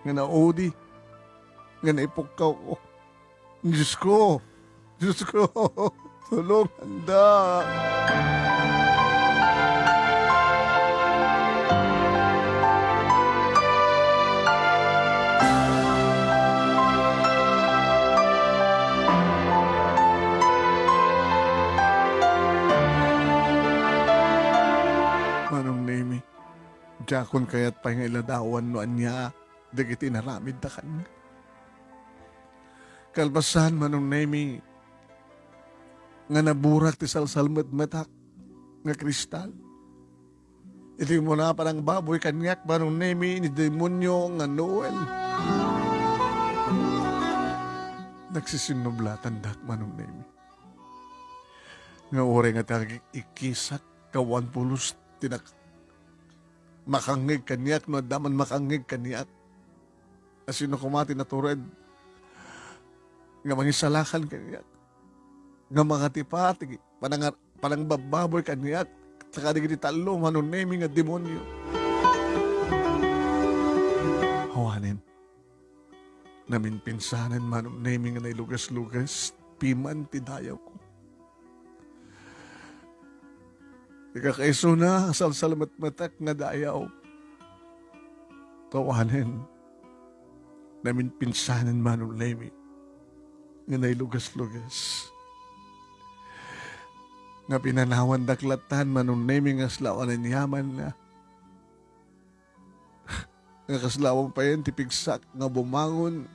nga naudi, nga naipukkawko. Diyos ko! Diyos ko! Tulonganda! Manong Nemi, diakon kayat pay nga iladawan no ania dagiti inaramidda kaniak. Kalpasan, Manong Nemi, nga naburak ti salsalmetmetak nga kristal. Iti umuna panangbaboy kaniak, Manong Nemi, ni demonio nga Noel. Nagsisinnublatandak, Manong Nemi. Nga uray nga ti agik-ikkisak, kawan pulos ti nak-, makangngeg kaniak, no adda man makangngeg kaniak. Asino koma ti natured nga mangisalakan kaniak, nga mangatipa ti panangar-, panangbabbaboy kaniak, ta kadagiti tallo, Manong Nemi, nga demonio? Awanen. Naminpinsanen, Manong Nemi, nga nailugas-lugas, piman ti dayawko. Ti kakaisuna, salsalmetmetak nga dayaw. Awanen, naminpinsanen, Manong Nemi, nga nailugas-lugas. Nga pinanawandak latan, Manong Nemi, nga asla awan aniamanna. Nga kasla awan payen ti pigsak nga bumangon.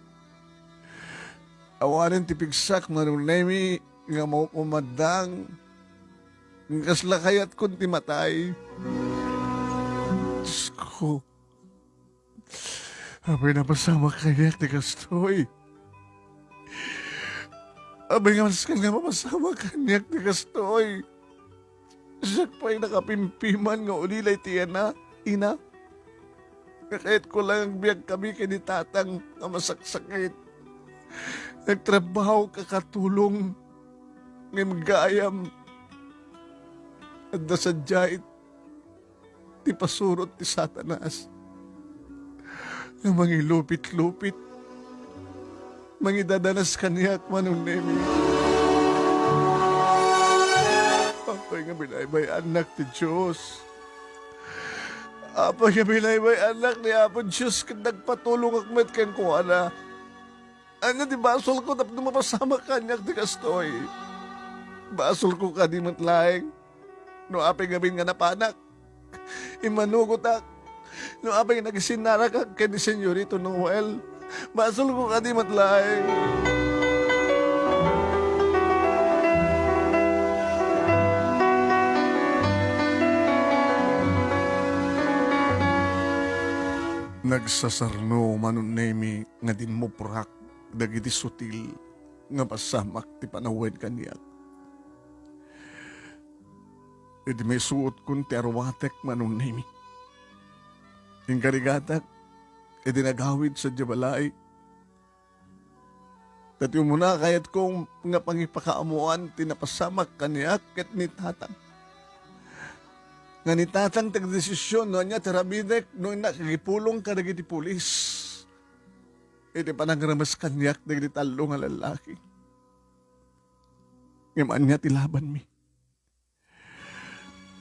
Awanen ti pigsak, Manong Nemi, nga maumaddang. Nga kasla kayatkon ti matay. Diyos ko. Apay, napasamak kaniak ti kastoy. Apay, nga masken nga mapasamak kaniak ti kastoy. Siak pay nakapimpiman nga ulila iti ina, ina. Nga kayatko lang agbiag kami ken ni tatang nga masaksakit. Nagtrabaho ka katulong, ngem gayam, adda sadiay ti pasurot ti Satanas nga mangilupit-lupit, mangidadanas kaniak, Manong Nemi. Apay nga binaybay-annak ti Dios. Apay nga binaybay-annak ni Apo Dios ket nagpatulongak met kenkuana. Ania ti basolko tapno mapasamak kaniak ti kastoy? Basolko kadi met laeng no apay ngamin nga napanak? Immanugotak no apay nga nagisinnarakak ken ni Senyorito Noel? Basolko kadi met laeng? Nagsasarno, Manong Nemi, nga dimmuprak dagiti sutil nga pasamak ti panawen kaniak. Idi maisuotkon ti arwatek, Manong Nemi, inkarigatak iti nagawid sadiay balay. Ta ti umuna, kayatko nga pangipakaammoan ti napasamak kaniak ket ni tatang. Nga ni tatang ti agdesision no ania ti aramidek no innak agipulong kadagiti pulis iti panangremes kaniak dagiti tallo nga lallaki. Ngem ania ti labanmi?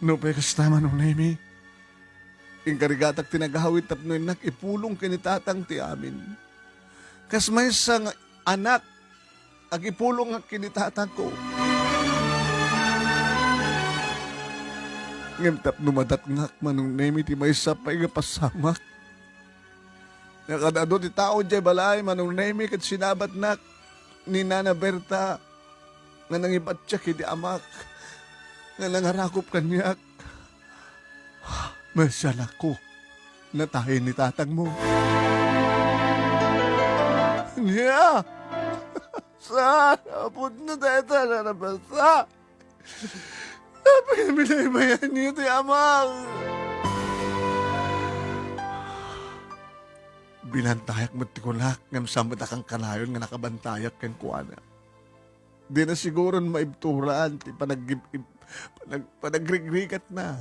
Nupay kasta, Manong Nemi, inkarigatak ti nagawid tapno innak ipulong ken ni tatang ti amin. Kas maysa nga anak, agipulongak ken ni tatangko. Ngem tapno madatngak, Manong Nemi, ti maysa pay nga pasamak, nga kad-adu ti tao idiay balay, Manong Nemi, ket sinabatnak ni Nana Berta nga nangibatiak iti amak nga nangarakop kaniak. Masianakko, natayen ni tatangmo. Nia! Saan a pudno dayta, Nana Berta? Apay a binaybayanyo ti amak? Binantayak met ti kunak, ngem saan met a kankanayon nga nakabantayak kenkuana. Dina siguron maibturan ti panagib-, ib-, panag-, panagrigrigatna.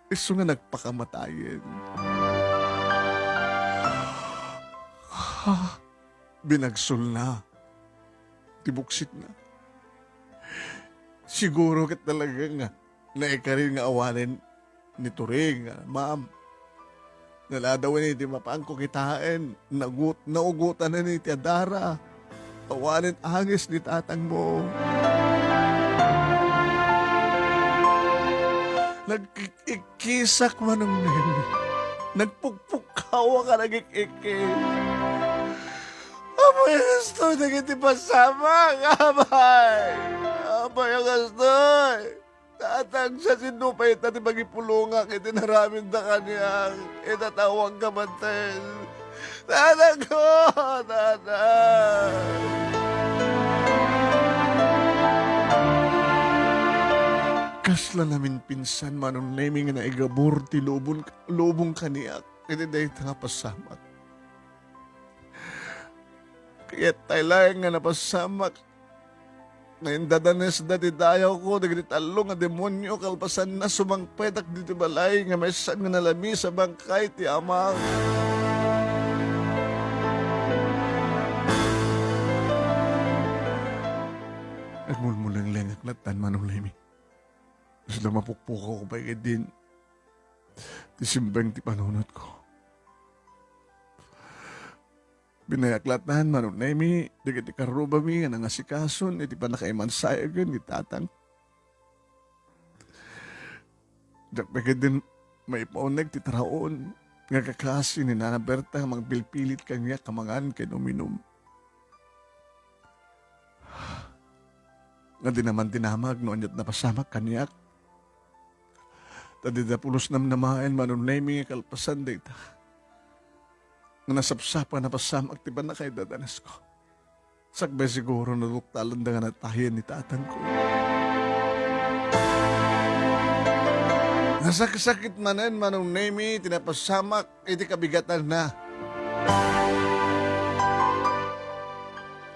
Isu nga nagpakamatayen. Binagsolna ti buksitna. Siguro ket talaga nga naikarin nga awanen ni Turing, ah, ma'am. Naladawen iti mapanko kitaen, nagut-, naugotanen iti adara. Awanen angis ni tatangmo. Nagkik-, ikkisak, Manong Nemi. Nagpukpukawak a nagik-ikkis. Apay a kastoy dagiti pasamak? Apay! Apay a kastoy? Tatang, siasino pay ita ti mangipulongak iti naramidda kaniak? Ita ta awan kabatten. Tatang ko! Tatang! Kasla naminpinsan, Manong Nemi, nga naigabur ti lubon, lubong kaniak iti dayta nga pasamak. Kayat tay laeng nga napasamak nga indadanesda ti dayawko dagiti tallo nga demonio kalpasanna, sumangpetak ditoy balay nga maysa nga nalamiis a bangkay ti amak. Agmulmulenglengak lattan, Manong Nemi. Isla mapukpukawko pay ketdin ti simbeng ti panunotko. Binayak lattan, Manong Nemi, dagiti karrubami nga nangasikason iti pannakaimansayagen ni tatang. Diak pay ketdin maipauneg ti taraon nga kakasi ni Nana Berta nga mangpilpilit kaniak a mangan ken uminum. Nga dina man dinamag no aniat napasamak kaniak. Ta dida pulos namnamaen, Manong Nemi, nga kalpasan dayta nga nasapsapa a napasamak ti pannakaidadanesko. Sakbay siguro naduktalanda nga natayen ni tatangko. Nasaksakit manen, Manong Nemi, ti napasamak iti kabigatanna.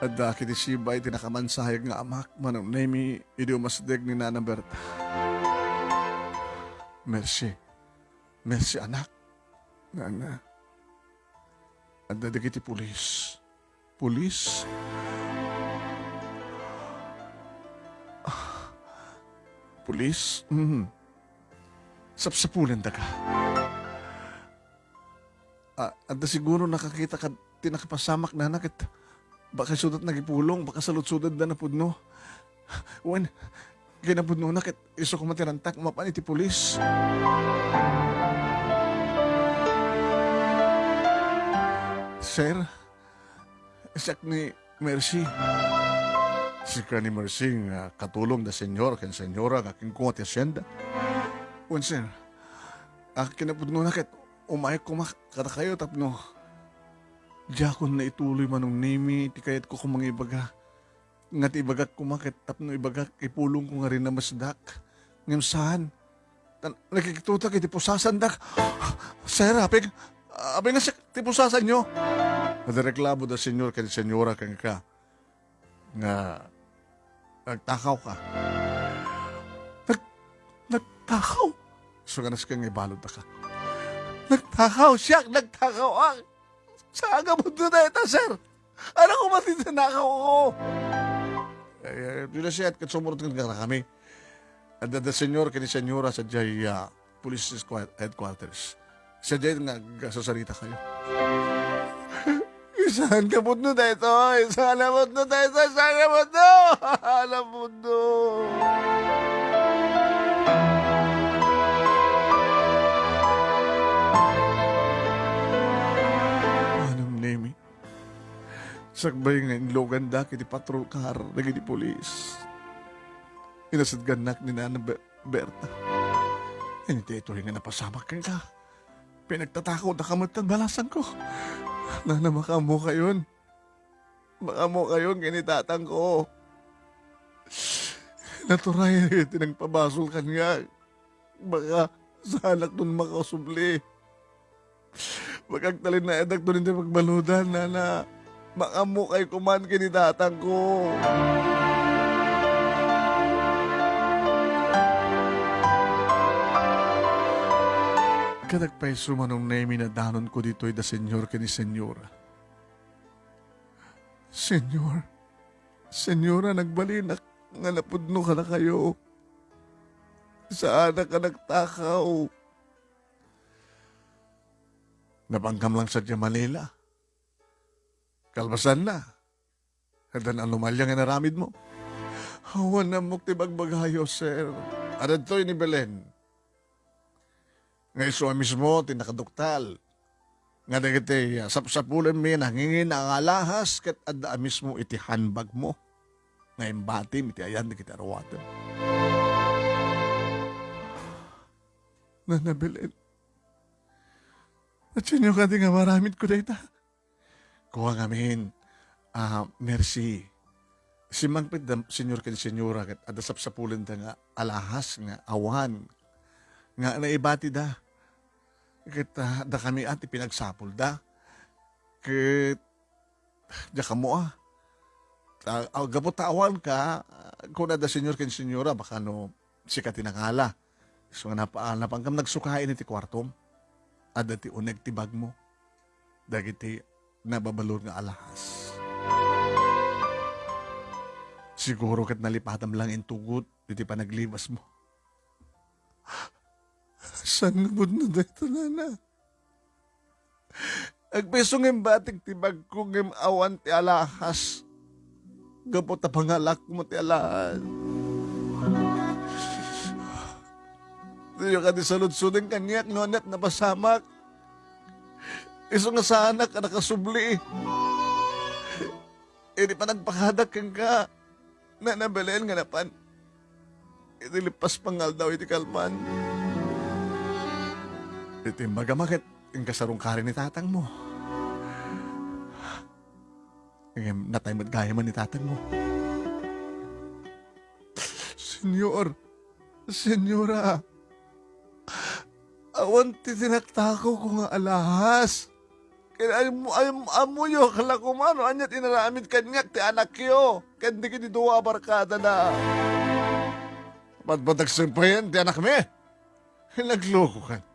Adda kiti siba iti nakamansayag nga amak, Manong Nemi, idi umasdeg ni Nana Berta. Mersi. Mersi, anak. Nana. Adda dagiti pulis. Pulis? Ah, pulis? Mhm. Sapsapulendaka. Ah, adda siguro nakakita kad ti nakapasamak, nana, ket baka isuda ti nagipulong, baka saludsodenda napudno. Wen, kinapudnona ket isu koma ti rantak mapan iti pulis. Sir, siak ni Mercy. Sika ni Mercy nga katulong da Senyor ken Senyora nga kenkuana ti asienda? Wen, sir. Ah, kinapudnona ket umayek koma kadakayo tapno diakon naituloy, Manong Nemi, ti kayatko koma nga ibaga. Nga ti ibagak koma ket tapno ibagak, ipulongko nga rinamesdak. Ngem saan. Tan-, nakikitutak iti pusasandak. Sir, apay, apay nga siak ti pusasanyo? Adda reklamo da Senyor ken Senyora kenka nga nagtakawka. Nag-, nagtakaw? Isu nga nasken nga ibaluddaka. Nagtakaw siak, nagtakaw. Saan nga pudno dayta, sir? Ano ko man ti tinakawko? Eh, eh, dina siak ket sumurotka kadakami. Adda da Senyor ken ni Senyora sadiay, ah, police squad-, headquarters. Sadiay nga agsasaritakayo. Saan nga pudno daytoy? Saan nga pudno daytoy? Saan nga pudno? Saan nga pudno? Manong Nemi, sakbay nga inloganda iti patrol car dagiti pulis, inasaganaak ni Nana Be-, Berta. Iti daytoy nga napasamak kenka, pinagtatakodaka met ken balasangko. Nana, makaammokayon. Makaammokayon ken ni tatangko. Naturay ti nangpabasol kaniak. Baka saanakton makasubli. Baka agtalinaedakton iti pagbaludan, nana. Makaammokayo koma ken ni tatangko. Kadagpayso, Manong Nemi, nadanonko ditoy da Senyor ken ni Senyora. Senyor, Senyora, nagbalinak nga napudno kadakayo. Saanak a nagtakaw. Napangkam lang sadiay Manila. Kalpasanna, addan anomalia nga inaramidmo. Awan ammok ti bagbagayo, sir. Adda ditoy ni Belen. Nga isu a mismo ti nakaduktal nga dagiti, ah, sapsapulenmi nangingina nga alahas ket adda a mismo iti handbagmo nga imbatim iti ayan dagiti aruatem. Nana Belen, nasanyo kadi nga maaramidko dayta? Kua ngamin, ah, Mercy. Simmangpet da, Senyor ken Senyora, ket adda sapsapulenda nga alahas nga awan nga naibatida. Ket, ah, dakami a ti pinagsapulda. Ket, diak ammo a. Ah, ah, gapu ta awanka, ah, kuna da Senyor ken Senyora, baka no sika ti nangala. Isu nga napa-, napangkam nagsukaen iti kuartom. Adda ti uneg ti bagmo dagiti nababalur nga alahas. Siguro ket nalipatam lang intugot iti panaglibasmo. Saan nga pudno dayta, nana? Agpayso nga imbatik ti bagko ngem awan ti alahas. Gapu ta pangalakmo ti alahas. Diyo kadi saludsoden kaniak no aniak napasamak. Isu nga saanak a nakasubli. Idi panagpakadak kenka, Nana Belen, nga napan iti leppasmo nga aldaw iti kalman. Iti imbagam ket inkasarungkarin ni tatangmo. Ngem natay met gayamen ni tatangmo. Senyor, Senyora, awan ti tinaktakawko nga alahas. Ket am-, am-, ammoyo la koma no ania ti inaramid kaniak ti anakyo ken dagiti dua a barkadana. Patpat agsempayen ti anakmi? Naglokokan.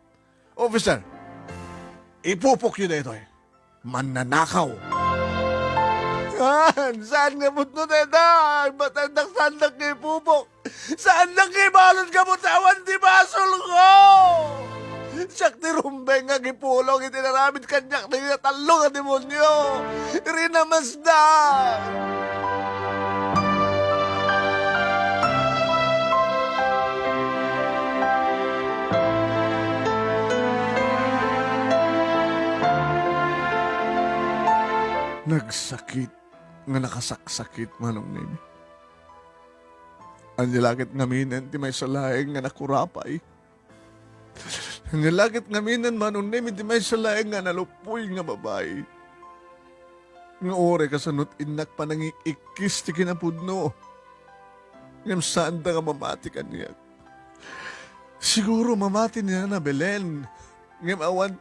Officer, ipupokyo daytoy. Mannanakaw. Saan? Saan nga pudno dayta? Ay, batandak, saandak nga ipupok. Saandak nga ibalud gapu ta awan ti basolko. Siak ti rumbeng nga agipulong iti inaramid kaniak dagiti tallo nga demonio. Rinamasda. Nagsakit nga nakasaksakit, Manong Nemi. Ania la ket ngaminen ti maysa laeng nga nakurapay? Ania la ket ngaminen, Manong Nemi, ti maysa laeng nga naluppoy nga babai? Nga uray kasano't innak panangik-ikkis ti kinapudno, ngem saanda nga mamati kaniak. Siguro mamati ni Nana Belen, ngem awan,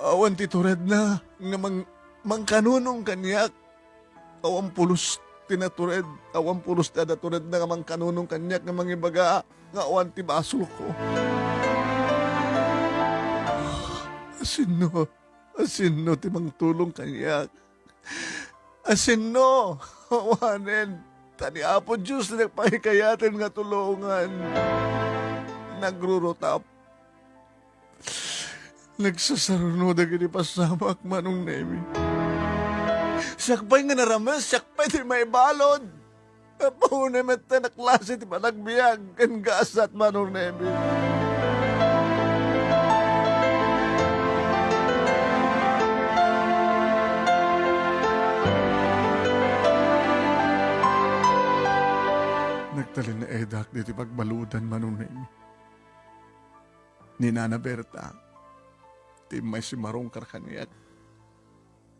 awan ti turedna nga mang-, mangkanunong kaniak. Awan pulos ti natured, awan pulos ti adda turedna nga mangkanunong kaniak nga mangibaga nga awan ti basolko. Asinno, asinno ti mangtulong kaniak? Asinno? Awanen. Ta ni Apo Dios ti nagpangikayaten nga tulongan. Nagrurutap. Nagsasaruno dagiti pasamak, Manong Nemi. Siak pay nga narames, siak pay ti maibalud. Apo, unay met ta naklase ti panagbiag ken gasat, Manong Nemi. Nagtalinaedak ditoy pagbaludan, Manong Nemi. Ni Nana Berta, ti immay simmarungkar kaniak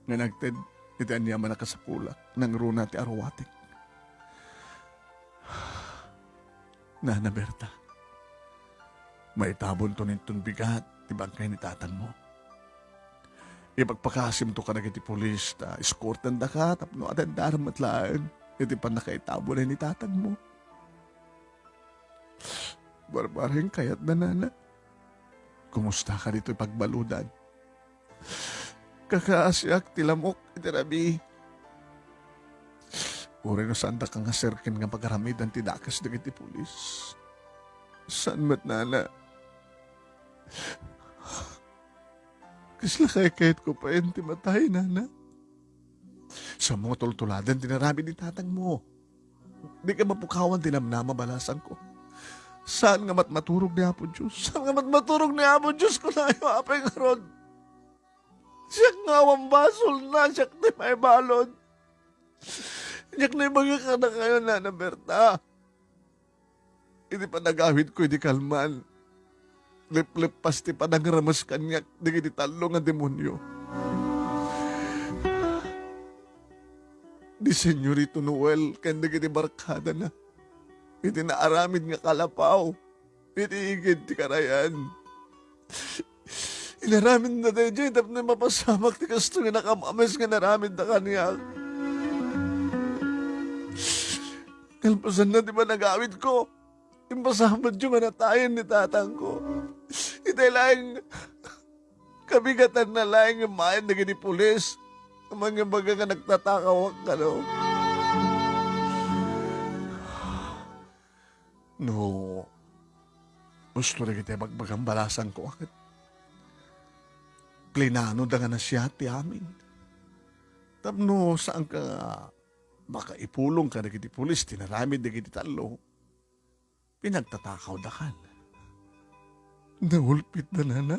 nga nagted-, iti aniaman a kasapulak, nangruna ti aruatek. Nana Berta, maitabonto ninton bigat ti bangkay ni tatangmo. Ipagpakasimto kadagiti pulis ta eskortandaka tapno adendarem met laeng iti pannakaitabon ni tatangmo. Barbareng kayatna, nana. Kumusta ka ditoy pagbaludan? Kakaasiak ti lamok iti rabii. Uray no saandaka nga serken nga pagaramidan ti dakes dagiti pulis. Saan met, nana? Kasla kaykayatko pay ti matay, nana. Saanmo nga tultuladen ti inaramid ni tatangmo. Dika mapukawan ti namnama, balasangko. Saan nga matmaturog ni Apo Dios? Saan nga matmaturog ni Apo Dios, kunayo, apay ngarud? Siak nga awan basolna, siak ti maibalud. Diak naibaga kadakayo, Nana Berta. Iti panagawidko idi kalman, lepleppas ti panangremes kaniak dagiti tallo nga demonio. Ni Senyorito Noel ken dagiti barkadana iti naaramid nga kalapaw iti igid ti karayan. Inaramidda daydiay tapno mapasamak ti kastoy nga nakam-amis nga inaramidda kaniak. Kalpasanna ti panagawidko, impasamatyo nga natayen ni tatangko. Itay laeng kabigatanna laeng nga immayen dagiti pulis a mangbaga nga nagtatakawak kano. No, husto dagiti bagbagam, balasangko, ket plinanoda nga nasiat ti amin. Tapno saanka nga makaipulong kadagiti pulis ti inaramid dagiti tallo, pinagtatakawdakan. Naulpitda, nana.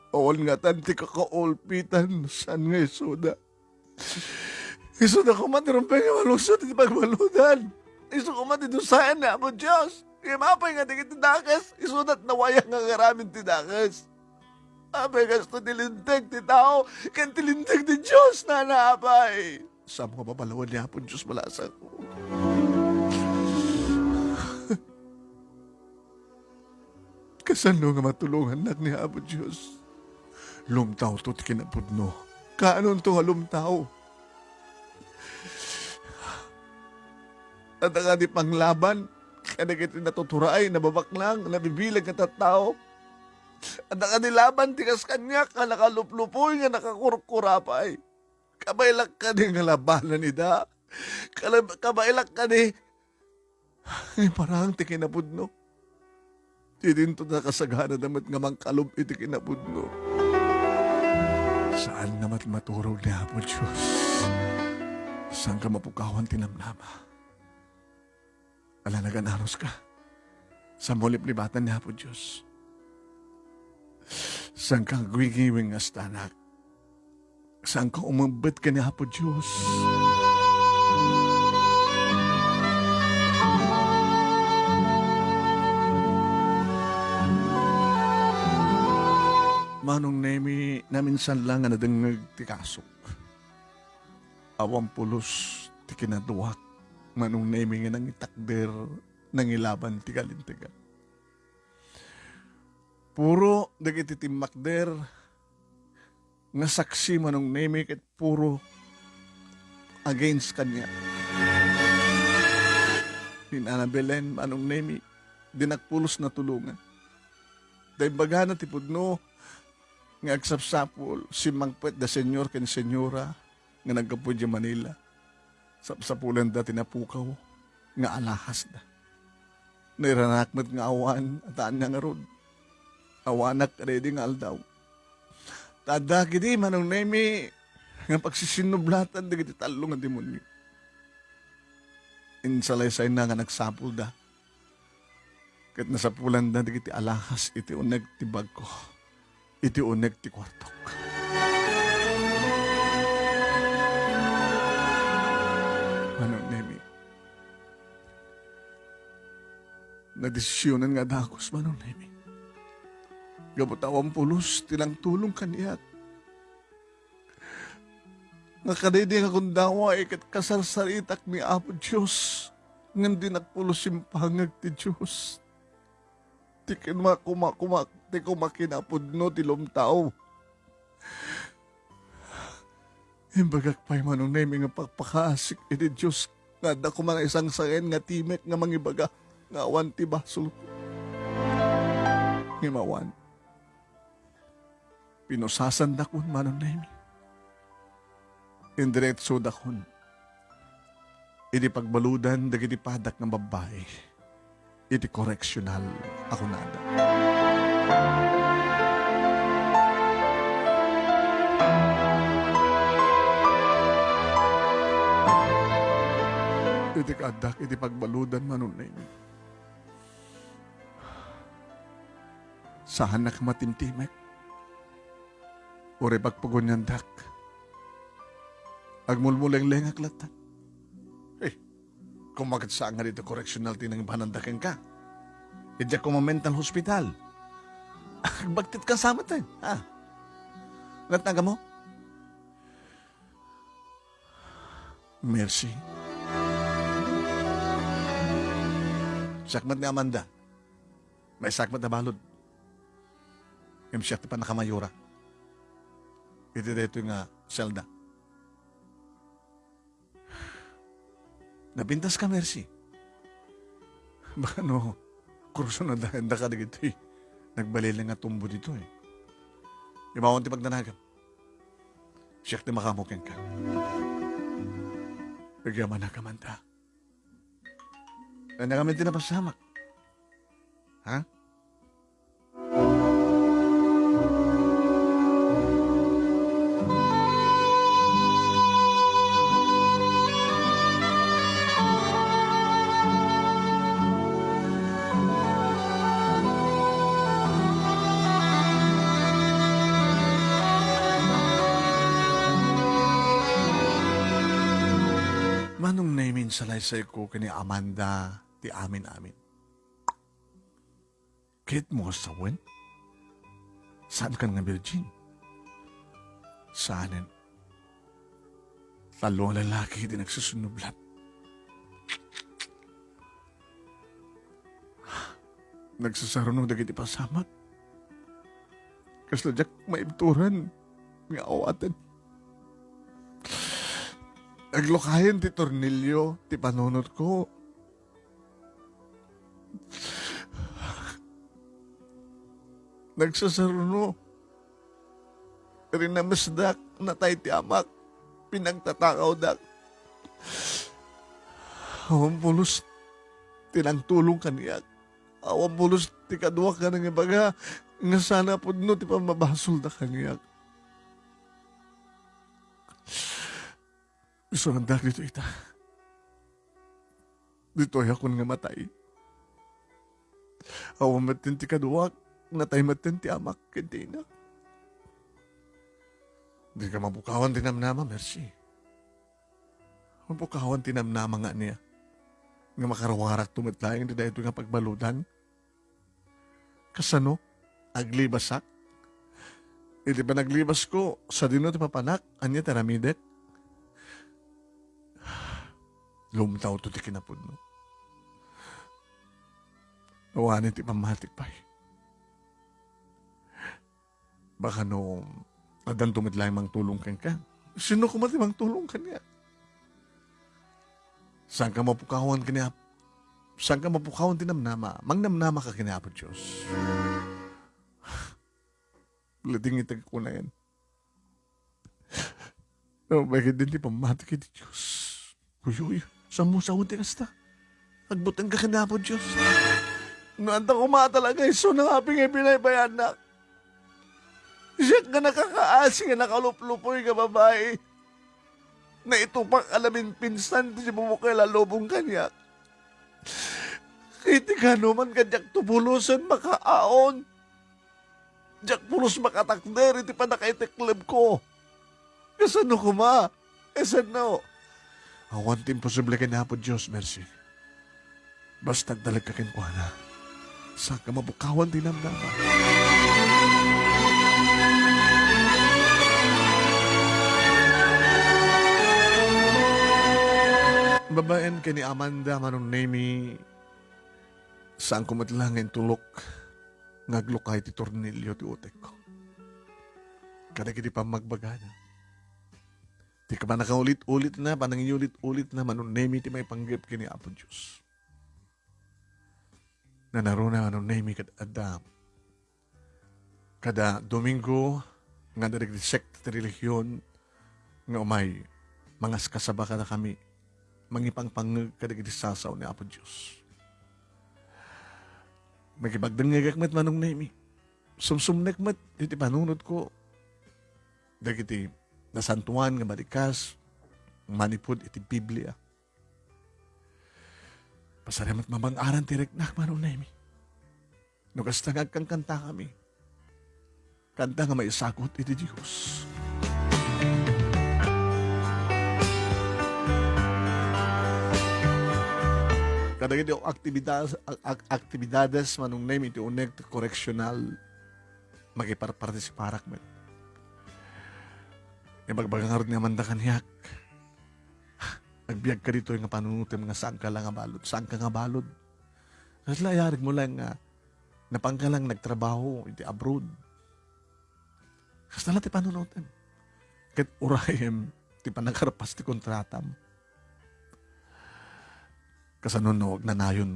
Awan ngatan ti kakaulpitan, saan nga isuda. Isuda koma ti rumbeng nga malusot iti pagbaludan. Isu koma ti dusayan ni Apo Dios. Ngem apay nga dagiti dakes, isuda ti nawayang nga agaramid ti dakes. Apay kasto ti linteg ti tao ken ti linteg ti Dios, nana, apay? Saanmo nga babalawen ni Apo Dios, balasangko. Kasano nga matulongannak ni Apo Dios? Lumtawto ti kinapudno. Kaanonto nga lumtaw? Adda kadi panglaban kadagiti natuturay, nababaknang, nabibileg nga tattao? Adda kadi laban ti kas kaniak nga nakaluplupoy, nga nakakurkurapay? Kabaelak kadi nga labanan ida? Kalab-, kabaelak kadi nga iparang ti kinapudno? Didinto nakasaganada met nga mangkalub iti kinapudno. Saan nga matmaturog ni Apo Dios. Saanka mapukawan ti namnama. Ala, nagan-anuska. Saanmo liplibatan ni Apo Dios. Saanka agwingiwingastanak. Saanka umebbet ken ni Apo Dios. Manong Nemi, naminsan la nga nadengngeg ti kasok. Awan pulos ti kinaduak, Manong Nemi, nga nangitakder, nangilaban ti kalintegan. Puro dagiti timmakder nga saksi, Manong Nemi, ket puro against kaniak. Ni Nana Belen, Manong Nemi, dinak pulos natulongan. Ta imbagana ti pudno nga agsapsapul, simmangpet da senyor ken senyora nga naggapu idiay Manila. Sapsapulanda ti napukaw nga alahasda. Nairanak met nga awan, ata ania ngarud. Awanak kadaydi nga aldaw. Ta adda kadi, Manong Nemi, nga pagsisinnublatan dagiti tallo nga demonio. Insalaysayna nga nagsapulda. Ket nasapulanda dagiti alahas iti uneg ti bagko, iti uneg ti kuartok. Manong Nemi, nadesisionan nga dagus, Manong Nemi. Gapu ta awan pulos ti nangtulong kaniak. nga kadaydi nga gundaway ket kasarsaritak ni Apo Dios, ngem di nagpulos impangeg ti Dios. Ti kumakuma-, kuma-, ti kumakinapudno ti lumtao. Imbagak pay, Manong Nemy, nga pakpakaasik iti Dios nga adda koma naisangsangen nga timek nga mangibaga nga awan ti basolko. Ngem awan. Pinusasandakon, Manong Nemy. Indiretsodakon iti pagbaludan dagiti padak nga babbai iti koreksional a kunada. Iti kaaddak iti pagbaludan, Manong Nemy. Saannak a matimtimek. Uray pagpaguniandak. Agmulmulenglengan latta. Hey, koma ket saan nga ditoy correctional ti nangibananda kenka. Idiay koma mental hospital. Agbagtit ka sa amin, ha? Natnaga mo? Mercy. Siak met ni Amanda. Maysaak met a balud. Ngem siak ti pannakamayora iti daytoy nga selda. Napintas ka, Mercy. Baka no, kurso na dayan da ka dagitoy nagbalin nga tumbo ditoy. Ibaon ti pagdanagam. Siak ti makaammo kenka. Agyamanak, Amanda. Ania ngamin ti napasamak? Ha? Manong Nemy, insalaysayko ken ni Amanda ti amin-amin. Ket mo a sawen? Saankan nga virgin? Saanen. Tallo a lalaki ti nagsusublat. Nagsasaruno dagiti pasamak. Kasla diak maibturan nga awaten. Aglukayen ti tornilio ti panunotko. Nagsasaruno. Rinamesdak, natay ti amak, pinagtatakawdak. Awan pulos ti nangtulong kaniak. Awan pulos ti kaduak nga nangibaga nga saan a pudno ti pammabasolda kaniak. Isurandak ditoy ita. Ditoyakon nga matay. Awan metten ti kaduak, natay metten ti amak ken ti inak. Dika mapukawan ti namnama, Mercy. Mapukawan ti namnama nga ania? Nga makaruarakto met laeng iti daytoy nga pagbaludan? Kasano? Aglibasak? Iti panaglibasko, sadino ti papanak? Ania ti aramidek? Lumtawto ti kinapudno. Awanen ti pammatik pay. Baka no, addanto met laeng mangtulong kenka. Sino koma ti mangtulong kaniak? Saanka mapukawan ken ni Ap-, saanka mapukawan ti namnama? Mangnamnama ka ken ni Apo Dios. Lating iti kunayan. No, bakit din ti pammatik iti Dios? Uyuy, saan mo sawen ti kasta? Agbuteng ka ken Apo Dios. No, anta koma talaga, isu na nga pinay-pinaypayanak. Siak nga nakakaasi nga nakaluplupoy nga babai. Naitupak a laminpinsan ti sibubukay a lubong kaniak. Iti kano man kadiak tubulosen makaaon. Diak pulos makatakder iti pannakaiteklebko. Kasano koma? Kasano? Awan ti imposible ken Apo Dios, Mercy. Basta agdalagka kenkuana. Saanka mapukawan ti namnama. Babaen ken ni Amanda, Manong Nemi, saanko met la nga intulok nga aglukay ti tornilio ti utekko. Kadagiti pammagbagana, ti pannakaulit-ulitna, panangiulit-ulitna, Manong Nemi, ti maipanggep ken ni Apo Dios. Nanaruna, Manong Nemi, ket adda kada Domingo nga adda dagiti sekta ti relihion nga umay mangaskasaba kadakami, mangipangpangngeg kadagiti sasao ni Apo Dios. Makipagdengngegek met, Manong Nemi. Sumsumnek met iti panunotko dagiti nasantoan nga balikas manipud iti Biblia. Pasariam met mabang-aran ti riknak, Manong Nemi. No kasta nga agkankantakami, kanta nga maisagut iti Dios. Kadagiti aktibidades, ak-, ak-, aktibidades, Manong Nemi, iti unek ti koreksional, makiparpartisiparak met. Ibagbaga ngarud ni Amanda kaniak, "Agbiagka ditoy nga panunotem nga saanka la nga balud, saanka nga balud. Kasla ayarigmo laeng nga napanka lang nagtrabaho iti abroad. Kasta la ti panunotem. Ket urayem ti panagarpas ti kontratam." Kasano no agnanayon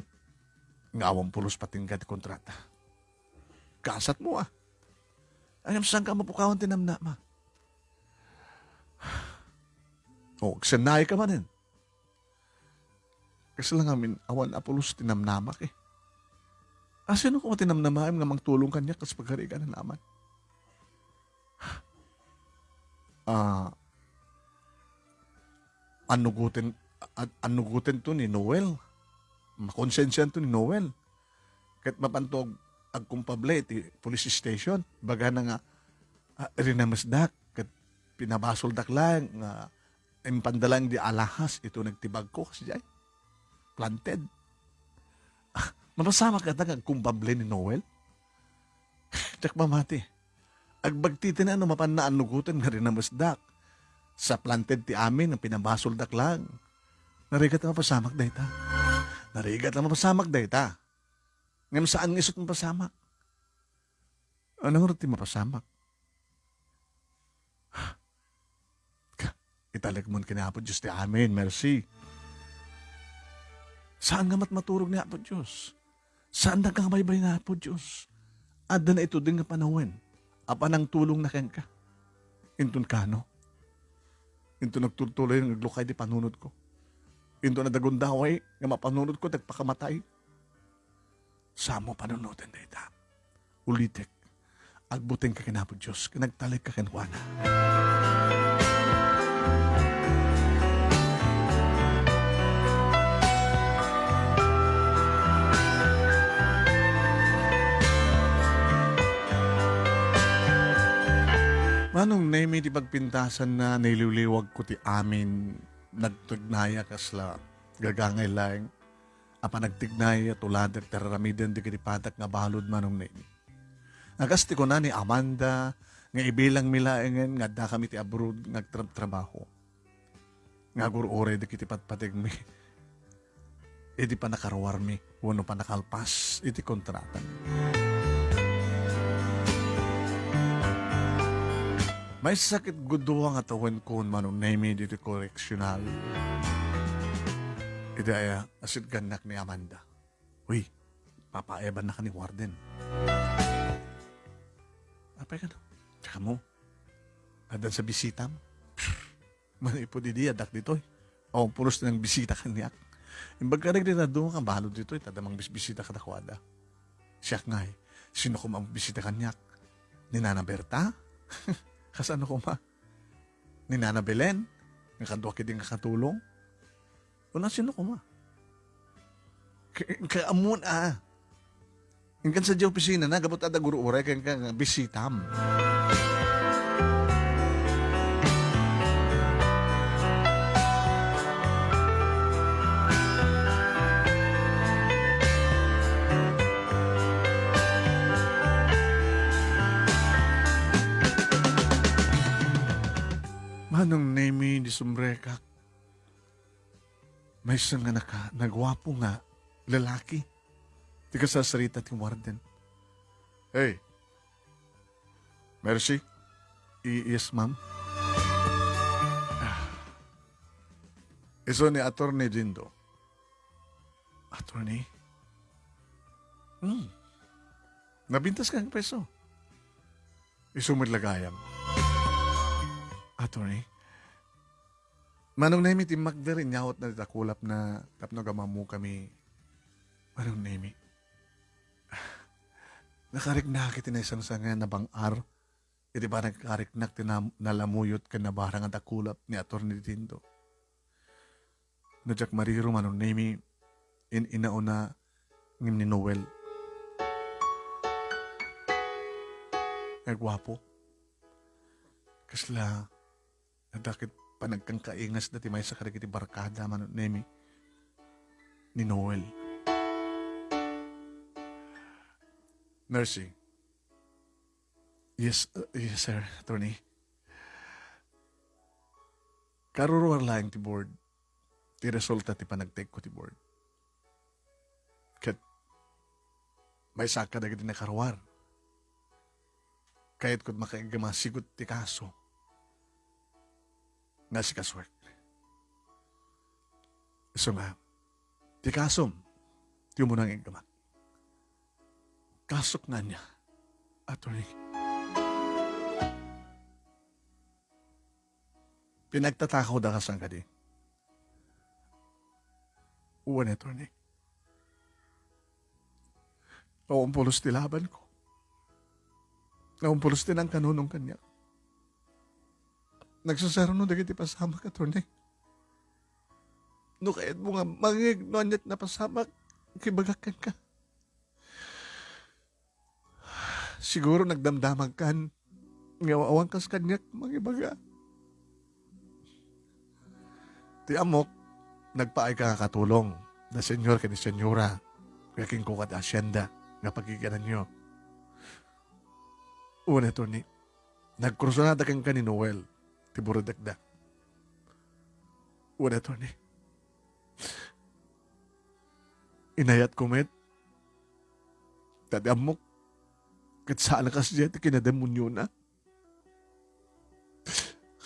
nga awan pulos patingga ti kontrata? Kasatmo, a. Ngem saanka mapukawan ti namnama. O, agsennaayka manen. Kasla ngamin, awan a pulos ti namnamak, e. A, sino koma ti namnamaem nga mangtulong kaniak kas pagarigan a naman? A, annugoten, a-, annugoten to ni Noel. Makonsensian to ni Noel. Ket mapanto ag-, agkumpable iti police station. Bagana nga, a, rinamesdak ket pinabasoldak laeng nga impanda laeng di alahas iti uneg ti bagko, kasdiay. Planted. Mapasamak dayta nga agkumpable ni Noel? Diak mamati. Agbagtiten a no mapanna annugoten nga rinamesdak. Sa planted ti amin nga pinabasoldak laeng. Narigat a mapasamak dayta. Narigat a mapasamak dayta. Ngem saan nga isut mapasamak. Ania ngarud ti mapasamak? Ka, italekmon ken ni Apo Dios ti amin, mercy. Saan nga matmaturog ni Apo Dios? Saan nga baybay ni Apo Dios? Adda naituding nga panawen a panangtulongna kenka. Inton kano? Inton nagturtuloy nga aglukay ti panunotko. Inton adda gundaway nga mapanunotko, ti agpakamatay. Saanmo panunoten dayta. Ulitek, agbutengka ken Apo Dios, ken agtalekka kenkuana. Manong Nemi, ti pagpintasanna, nailiwliwagko ti amin, nagtegnaya kasla gagangay laeng a panagtignay a tuladak ti ar-aramiden dagiti padak nga balud, Manong Nemi. Nga kas ti kuna ni Amanda, nga ibilangmi laengen nga addakami ti abroad nga agtrabtrabaho. Nga agur-uray dagiti patpategmi iti pannakaruarmi wenno pannakalpas iti kontratami. Maysa ket dua nga tawen kun, Manong Nemi, ditoy koreksional. Iti aya, asitgannak ni Amanda. Uy, papaebannak ni warden. Apay kano? Tsaka mo, addan sa bisitam? Manipud idi, addak ditoy. Awan pulos ti nangbisita kaniak. Imbag ka dagiti dua nga balud ditoy, ta adda mangbisbisita kadakuada. Siak ngay, sino koma mangbisita kaniak? Ni Nana Berta? Kasano koma? Ni Nana Belen? Nga kaduak idi nga katulong? Wenno sino koma? Ka-, kaamun a. Inkan sa di opisina na, gapu ta adda gur-uray kenka nga bisitam. Manong Nemi, di sumrekak. Maysa nga naka-, naguapo nga lalaki ti kasarsarita ti warden. "Hey, Mercy?" "I-, yes, ma'am." "Ah, isu ni Attorney Dindo." "Attorney?" "Hmm. Napintas ka nga preso. Isu met la gayam." "Attorney, Manong Nemi, timmakder, inyawatna dita kulapna tapno agam-ammokami, Manong Nemi. Nakariknak iti naisangsangen a bang-ar iti panagkariknak ti nam-, nalamuyot ken nabarang a dakulap ni Attorney Dindo. No diak mariro, Manong Nemi, in-inauna ngem ni Noel. Nga guapo. Kasla, adda ket panagkangkaingasda ti maysa kadagiti barkada, Manong Nemi, ni Noel." "Mercy." "Yes, uh, yes, sir, attorney." "Karuruar laeng ti board, ti resulta ti panagtagko ti board. Ket maysa kadagiti nakaruar. Kayatko ti makaiggamasigot ti kaso nga sikasuek. Isu nga, ti kasom, ti umuna nga iggamak." "Kasok nga ania, attorney?" "Pinagtatakawda, saan kadi?" "Wen, attorney. Naumpulos ti labanko. Naumpulos ti nangkanunong kaniak. Nagsasaruno dagiti pasamak, attorney. No kayatmo nga mangngeg no ania ti napasamak, ibagak kenka. Siguro nagdamdamagkan nga awan kas kaniak mangibaga. Ti ammok, nagpaayka nga katulong da Senyor ken ni Senyora, nga kenkuka ti hacienda nga pagigananyo. Wen, attorney, nagkursunada kenka ni Noel ti burutekda. Wen, attorney, inayatko met, ta ti ammok, ket saan a kasdiay ti kinademoniona.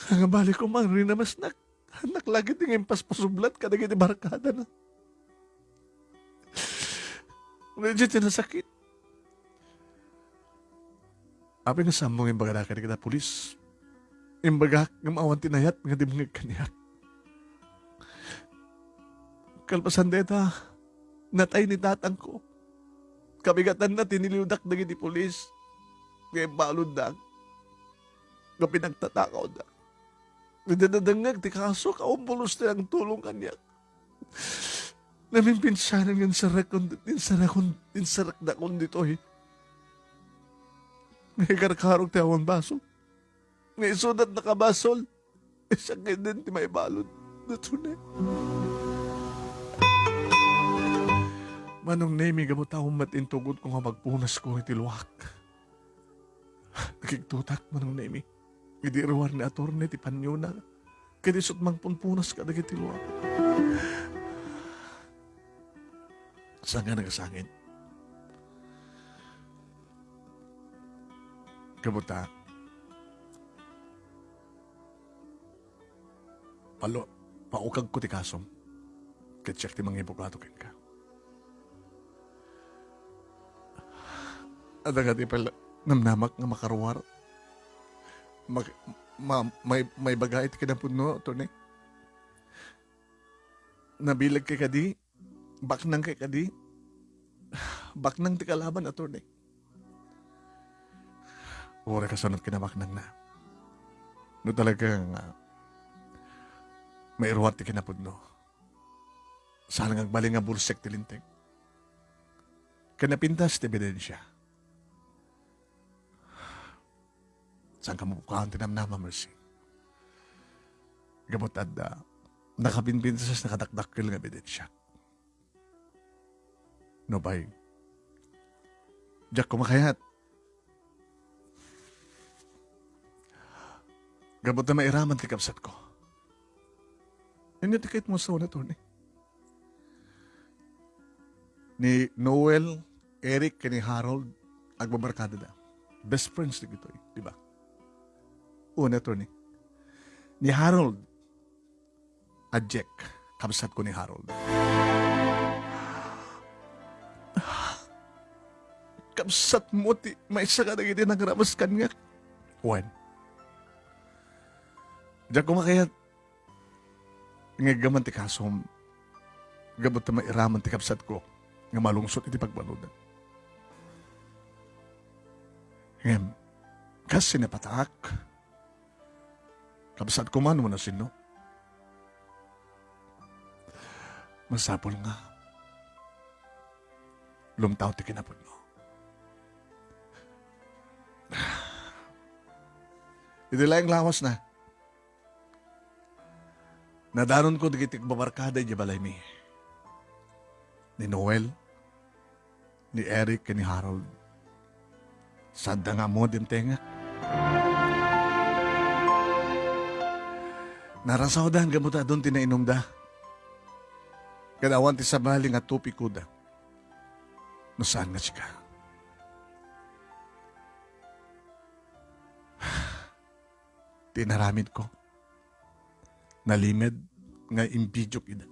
Nga bali koma, rinamasnak. Annak la ketdi nga impaspasublat kadagiti barkadana. Medyo ti nasakit. Apay nga saanmo nga imbagada kadagiti pulis? Imbagak nga awan ti nayat nga dimngeg kaniak. Kalpasan dayta, natay ni tatangko. Kabigatanna ti niliwdak dagiti pulis nga imbaludda nga pinagtatakawda. Idi nadengngeg ti kaso, kaumpulos ti nangtulong kaniak. Naminpinsanan nga inserrekon, inserrekon, inserrekdakon ditoy. Nga ikarkarok ti awan basol. Nga isudat nakabasol. Siak ngay ti maibalud. Natune. Manong Nemi, gapu ta ummet intugot ko nga magpunas ko iti luak. Nakigtutak, Manong Nemi. Idi ruar ni attorney ti panyona, ket isut' mangpunpunas kadagiti luak. Saan nga nagasangit? Gapu ta, palo-, paukagko ti kasom, ket siak ti mangibugato kenka. Adda nga ti pala namnamak nga makaruar. Mak-, ma-, may, maibaga iti kinapudno, attorney. Nabileg kay kadi, baknang kay kadi, baknang ti kalaban, attorney. Uray kasano ti kinabaknangna. No talaga nga mairuar ti kinapudno, saan nga agbalin nga bulsek ti linteg ken napintas ti ebidensia. Saan ka mapukawan ti namnama, Mercy? Gapu ta adda nakapinpintas, nakadakdakkel nga ebidensia. Nupay, diak koma kayat. Gapu ta mairaman ti kabsatko. Ania ti kayatmo a sawen, attorney? Ni Noel, Eric, ken ni Harold, agbabarkadada. Best friends dagitoy, di ba? Una, attorney. Ni Harold, a Jack, kabsatko ni Harold. Kabsatmo ti maysa kadagiti nangramas kaniak. Wen. Diak koma kayat nga iggaman ti kasom, gapu ta mairaman ti kabsatko nga malungsot iti pagbaludan. Ngem, kas sinapataak, kabsatko man wenno sino, masapul nga lumtaw ti kinapudno. Iti laeng lawasna, nadanonko dagiti agbabarkada idiay balaymi. Ni Noel, ni Eric, ken ni Harold. Saanda nga ammo dimtenga. Narasawda gapu ta adun ti nainumda. Ket awan ti sabali nga tupikoda no saan nga sika. Ti inaramidko, nalimed nga imbidiok ida.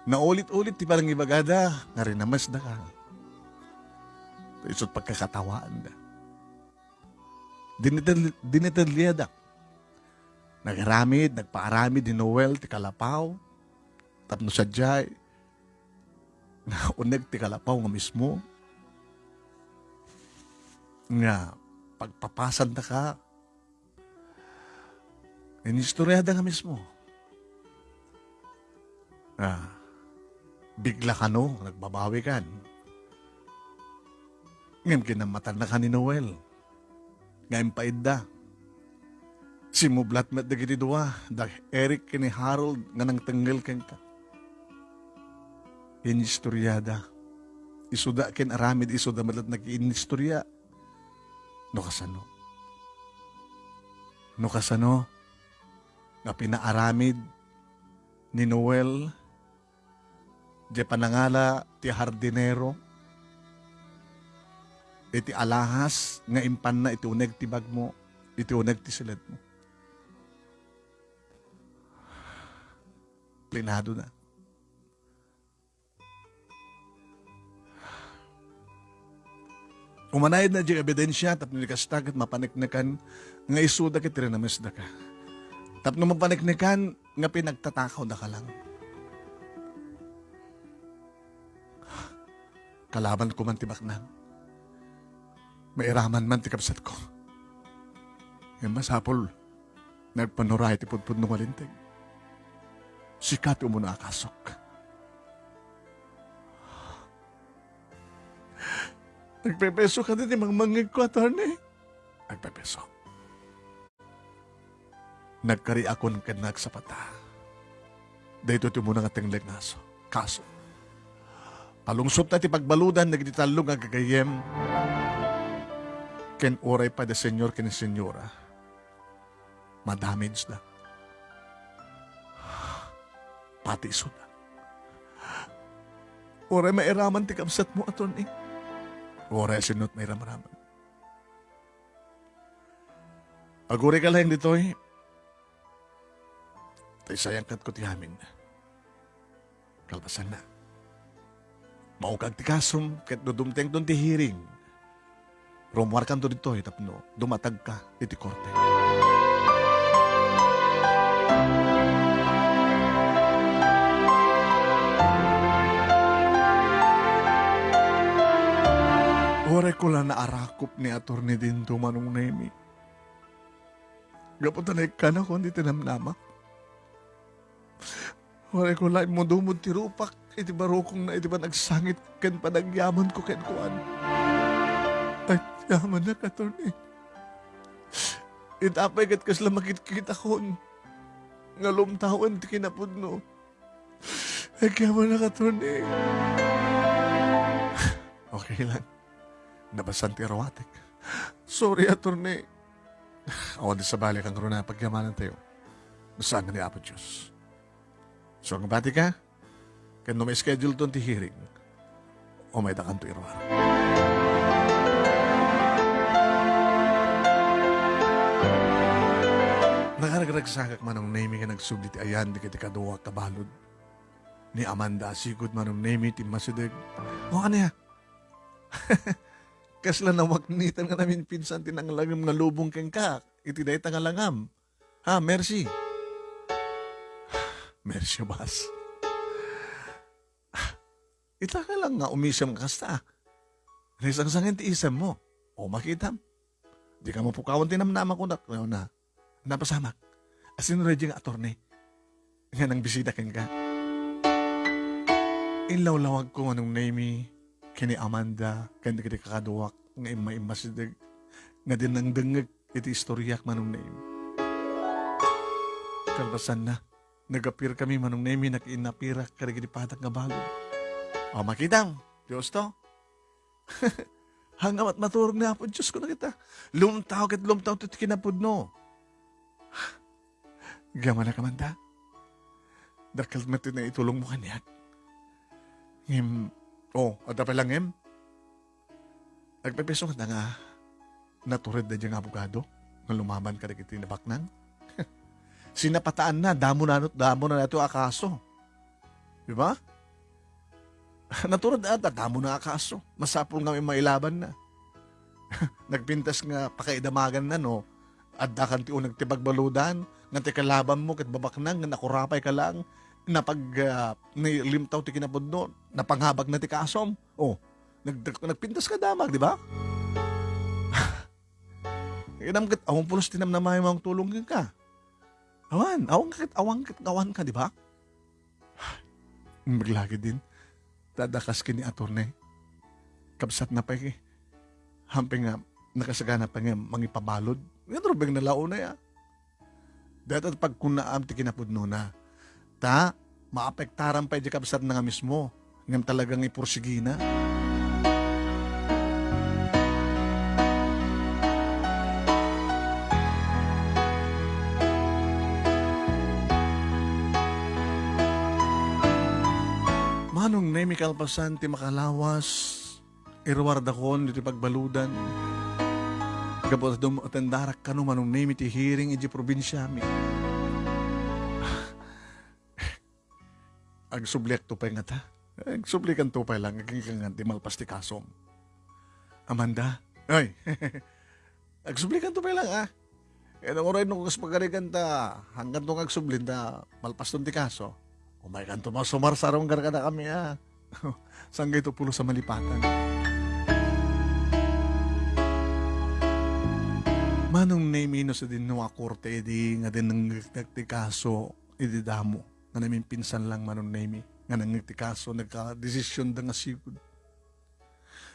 Naulit-ulit ti panangibagada nga rinamesdaka. Isu't pagkakatawaanda. Dinitel-, dinetaliada. Nagaramid, nagpaaramid ni Noel ti kalapaw. Tapno sadiay, uneg ti kalapaw nga mismo nga pagpapasandaka. Inistoriada nga mismo. Ah, bigla kano, nagbabawi kan. Ngem kinammatannaka ni Noel nga impaidda. Simmublat met dagiti dua, da Eric ken ni Harold nga nangtengngel kenka. Inistoriada. Isuda ken aramid, isuda met laeng nag-inistorya. No kasano? No kasano nga pinaaramid ni Noel diay panangala ti hardinero iti alahas nga impanna iti uneg ti bagmo, iti uneg ti siledmo. Plinadona. Umanayadna diay ebidensia tapno di kasta ket mapaneknekan nga isuda ket rinamesdaka. Tapno mapaneknekan nga pinagtatakawdaka lang. Kalabanko man ti baknang. Mairaman man ti kabsatko. Ngem masapul, nagpanuray ti pudpudno nga linteg. Sika ti umuna a kasok. Nagpepeso kadi ti mangmangngegko, attorney? Nagpepeso. Nagkariakon ken nagsapata. Daytoy ti umuna nga tengleg nga aso-, kaso. Palungsotna ti pagbaludan dagiti tallo nga gagayyem. Ken uray pay da señor ken señora, madamageda. Pati isuda. Uray mairaman ti kabsatmo, attorney. Uray sino't mairamraman. Agurayka laeng ditoy, ta isayangkatko ti amin. Kalpasanna, maukag ti kasom ket no dumtengton ti hearing, rumuarkanto ditoy tapno dumatagka iti korte. Uray ko la naarakop ni Attorney Dindo, Manong Nemy. Gapu ta naikkanakon iti namnamak. Uray ko la immudumod ti rupak iti barukongna iti panagsangit ken panagyamanko kenkuana. Ay, yamannak, attorney. Ita pay ket kasla makitkitakon nga lumtawen ti kinapudno. Ay, yamannak, attorney. Okay lang. Nabasan ti aruatek. Sorry, attorney. Awan ti sabali, kangruna, pagyamanantayo. Basaen ni Apo Dios. So, nabati ka? Ken no ma-schedule ton ti hearing, umaydakanto iruar. Nakaragragsakak, Manong Nemy, ken nagsubli ti ayan dagiti kaduak a balud. Ni Amanda a sigud, Manong Nemy, ti immasideg. O, ania? Kasla nawaknitan nga naminpinsan ti nanglangem nga lubong kenka iti dayta nga langam. Ha, Mercy? Mercy, bas. Ita ka lang nga umisem nga kasta. Naisangsangen ti isemmo. O, makitam. Di ka mapukawan ti namnama kunak, no, na. Napasamak. Asino daydi nga attorney nga nangbisita kenka? Inlawlawagko, Manong Nemy, ken ni Amanda, ken dagiti kakaduak nga immaimmasideg nga dinengdengngeg iti istoriak, Manong Nemy. Kalpasanna, nag-appearkami, Manong Nemy, nakiinnapirak kadagiti padak nga balud. O, makitam, Dios to. Haan nga matmaturog ni Apo Dios, kuna kita. Lumtaw ket lumtaw ti kinapudno. Gamanak, Amanda. Dakkel met ti naitulongmo kaniak. Ngem, o, adda pay la ngem? Agpaypayso ngata nga natured daydiay nga abogado nga lumaban kadagiti nabaknang? Sinapataanna, damo na, damo na nato a kaso. Di ba? Natured ata, damo na a kaso. Masapul nga mailabanna. Nagpintas nga pakaidamaganna, no? Adda kan ti uneg ti pagbaludan, nga ti kalabanmo ket babaknang, nga nakurapay ka lang, napag-, ah, nilimtaw ti kinapudno, napangabak na ti kasom. O, nag-, nagpintas ka damag, di ba? Inam ket awan pulos ti namnamayo nga tulong kenka. Awan, awan ket, awan ket, awan ka, di ba? Imbag lagi din, ta adda kas ken ni attorney. Kabsatna pay, hampay nga nakasagana pay nga mangipabalud. Nga rubeng na launay, a. Dayta pagkunaam ti kinapudnona. Ta, maapektaran pay di kabsatna nga mismo. Ngem talaga nga ipursigina. Manong Nemy, kalpasan ti makalawas, iruardakon iti pagbaludan. Gapu ta dumatendarak kano, Manong Nemy, ti hearing iti probinsiami. Agsubliakto pay ngata. Agsublikanto pay lang, aginggangan ti malpas ti kasom. Amanda? Ay! Agsublikanto pay lang, a. Kaya no, uray no, kas pagarigan ta, hangganto nga agsubli ta, malpaston ti kaso. Umaykanto, masumarsarong gargada kami, a. Saan kayo pulos a malipatan? Manong Nemy, no sadin no a korte idi nga dinengngeg ti kaso, idi damo nga namimpinsan lang, Manong Nemy, nga nangngeg ti kaso, nagkadesisyon da nga sigud.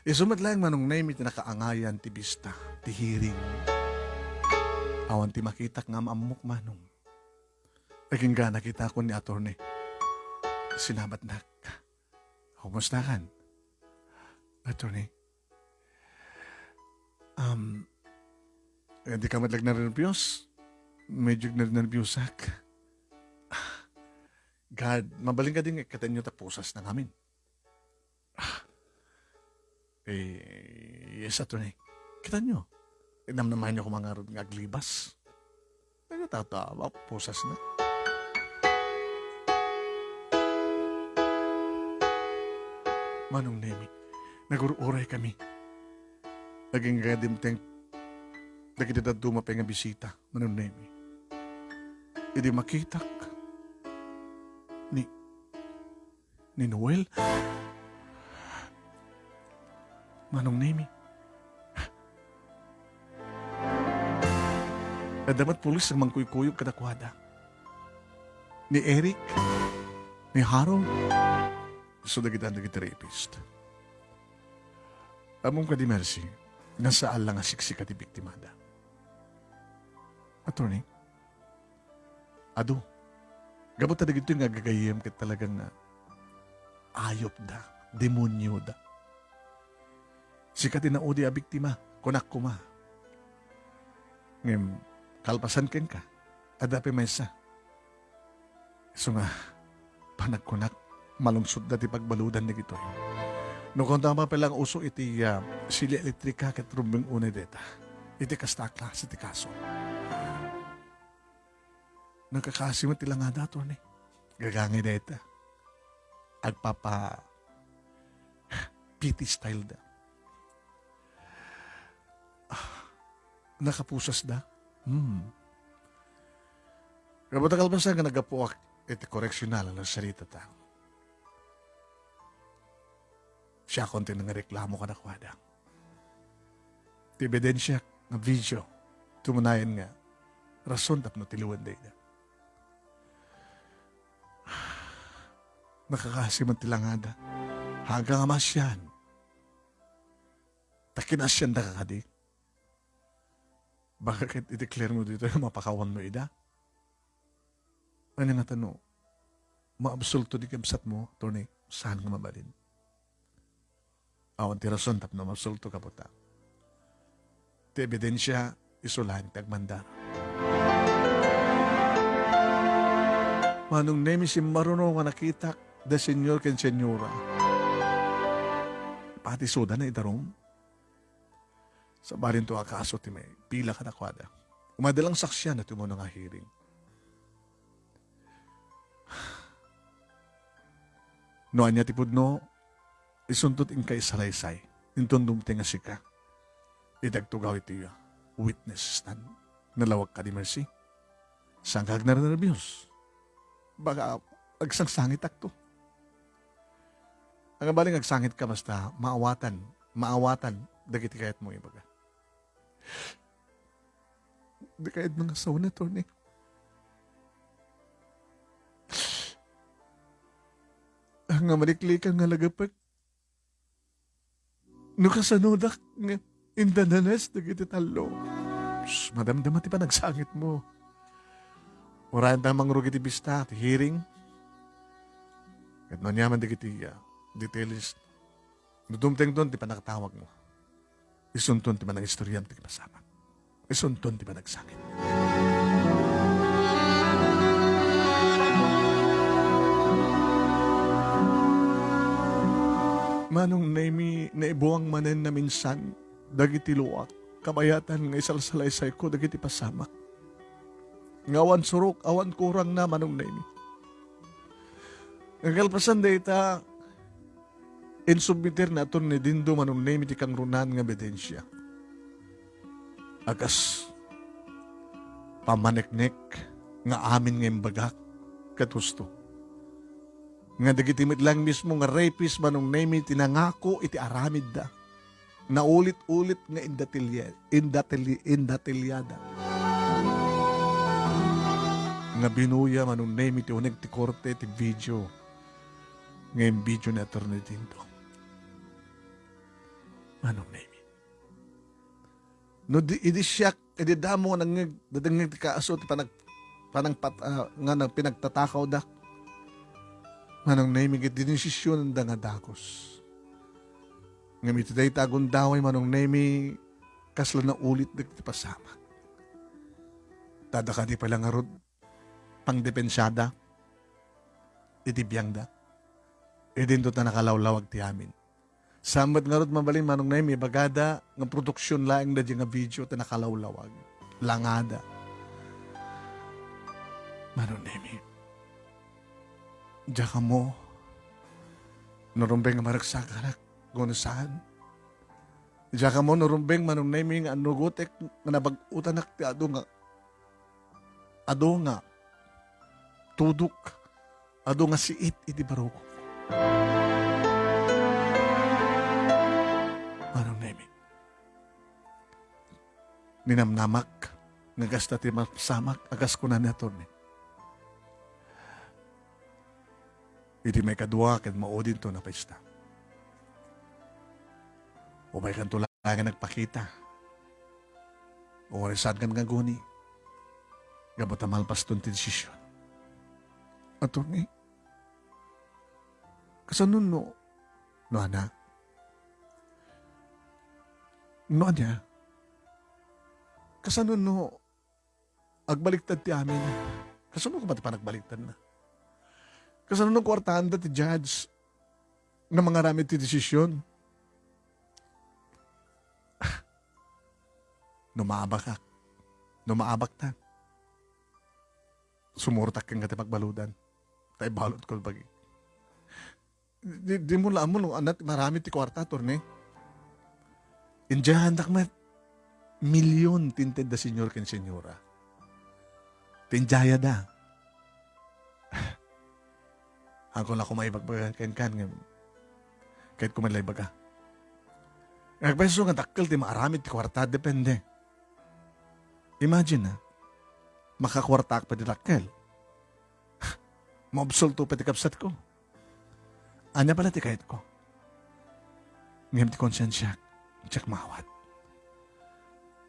Isu met laeng, Manong Nemy, ti nakaangayan ti bista, ti hearing. Awan ti makitak nga am-ammok, Manong. Agingga nakitakon ni attorney. Sinabatnak. Kumusta kan? Attorney? Um, eh, di ka met lang nernerbios? Medyo nernerbios ak. God, mabalin ka din nga ikkatenyo ta pusas na ngamin. Ah, eh, yes, attorney. Kita nyo. Inamnamayan nyo kung mga nga aglibas. Nagtatata, mapusas na. Manong Nemi, nagur-uray kami. Naging gadimteng dagiti dadduma pay nga bisita, Manong Nemi. Idi makitak ni, ni Noel, Manong Nemi. Adda met pulis nga mangkuykuyog kadakuada. Ni Eric, ni Harold, isu dagita dagiti rapist. Ammom kadi, Mercy, nga saan la nga siksika ti biktimada. Attorney? Adu. Gapu ta dagitoy nga gagayyem ket talagang, ah, ayopda, demonioda. Sika ti naudi a biktima, kunak koma. Ngem, kalpasan kenka, adda pay maysa. Isu nga, panagkunak, malungsotda ti pagbaludan dagitoy. No kunam pay lang uso iti, ah, silya elektrika ket rumbeng unay dayta. Iti kasta a klase ti kaso. Nagkakasi met ti langada, attorney. Gagangay dayta. Agpapa-P T style da. Ah, nakapusasda. Hmm. Kabata kalpasan nga naggapuak iti correctional a nasaritata. Siakon ti nangreklamo kadakuada. Ti ebidensiak nga video, tumunayen nga rason tapno tiliwenda ida. Nakakasi man ti langada. Haga nga masian. Ta kinasianda ka kadi. Baka ket i-declare mo ditoy nga mapakawanmo ida. Ania ngata no maabsulto ti kabsatmo, attorney, saan nga mabalin? Awan ti rason tapno maabsulto, kabata. Ti ebidensia, isu laeng ti agmandar. Manong Nemi, simmaruno nga nakitak da senyor ken senyora. Pati isuda na idarum. Sabali, inton a kaso ti maipila kadakuada. Umayda lang saksian iti umuna nga hearing. No ania ti pudno, isunto ti inka isalaysay. Inton dumteng a sika, iti agtugaw iti witness stand, nalawag ka di Mercy. Saan ka agnernerbios? Baka agsangsangitakto. Ang abaling agsangitka basta maawatan, maawatan dagiti kayatmo ibaga. Di kayat nga asawana, attorney. Nga maliklikan nga lagipek. No kasanodak nga indadanes dagiti tallo. Sus, madamdama ti panagsangitmo. Uray ta mangrugi ti bista, ti hearing. Ket no aniaman dagiti, ah, details, no dumtengton ti panagtawagmo, isunton ti panangistoriam ti kipasamak. Isunton ti panagsangit. Manong Nemi, naibuang manen naminsan dagiti luak, kabayatan nga isalsalaysayko dagiti pasamak. Nga awan surok, awan kurangna, Manong Nemi. Nga kalpasan dayta, insubmiter ni Attorney Dindo, Manong Nemi, ti kangrunaan nga ebidensia. A kas pammaneknek nga amin nga imbagak ket husto. Nga dagiti met laeng mismo nga rapist, Manong Nemi, ti nangako iti aramidda. Naulit-ulit nga indatilya-, indatili-, indatilyada. Nga binuya, Manong Nemi, ti uneg ti korte ti video nga imbidio ni Attorney Dindo. Manong Nemi. No di, idi siak, idi damo nga nangngeg, dadengngeg ti kaso ti panag-, panangpat-, ah, nga nang-, pinagtatakawda. Manong Nemi, ket dinisisiyonanda nga dagus. Ngem iti dayta a gundaway, Manong Nemi, kasla naulit dagiti pasamak. Tada kadi pay la ngarud, pangdepensada iti biangda. Idinto ta nakalawlawag ti amin. Saan met ngarud mabalin, Manong Nemi, ibagada nga produksion laeng daydiay nga video ta nakalawlawag. Langada. Manong Nemi, diak ammo no rumbeng nga maregsakanak, wenno saan. Diak ammo no rumbeng, Manong Nemi, nga annugotek nga nabag-otanak ti adu nga, adu nga tudok, adu nga siit iti barukok. Manong Nemi, ninamnamak nga kasta ti mapasamak, a kas kuna ni Attorney. Iti maikadua ket maudinto a pista, umaykanto laeng nga nagpakita. Uray saankan nga aguni, gapu ta malpaston ti desisyon. Attorney, kasano no, no ania? No ania? Kasano no agbaliktad ti amin? Kasano koma ti panagbaliktadna? Kasano no kuartaanda ti judge nga mangaramid ti desisyon? No maabakak, no maabakta, sumurtak kenka ti pagbaludan. Ta ibaludko bagi. Di, di mo la ammo no ania ti maramid ti kuarta, attorney. Indiahandak met. Milyon ti inted da senyor ken senyora. Ti indiayada. Haanko la koma ibagbaga kenka ngem kayatko met la ibaga. Agpayso nga dakkel ti maaramid ti kuarta, depende. Imagine, ah, makakuartaak pay ti dakkel. Maabsuelto pay ti kabsatko. Ania pay la ti kayatko? Ngem ti konsensiak, diak maawat.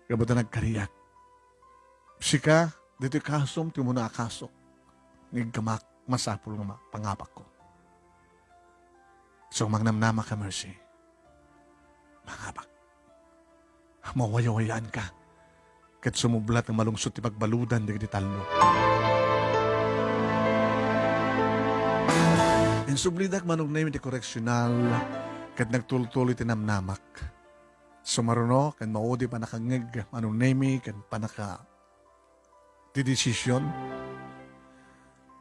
Gapu ta nagkariak. Sika, ditoy kasom ti umuna a kasok. Nga iggamak, masapul nga ma-, pangabakko. So, mangnamnama ka, Mercy. Mangabak. Mawayawayaanka. Ket sumublat nga malungsot ti pagbaludan dagiti tallo. Insublidak, Manong Nemi, ti koreksional, ket nagtultuloy ti namnamak. Sumaruno ken maudi pannakangngeg, Manong Nemi, ken pannaka ti desisyon.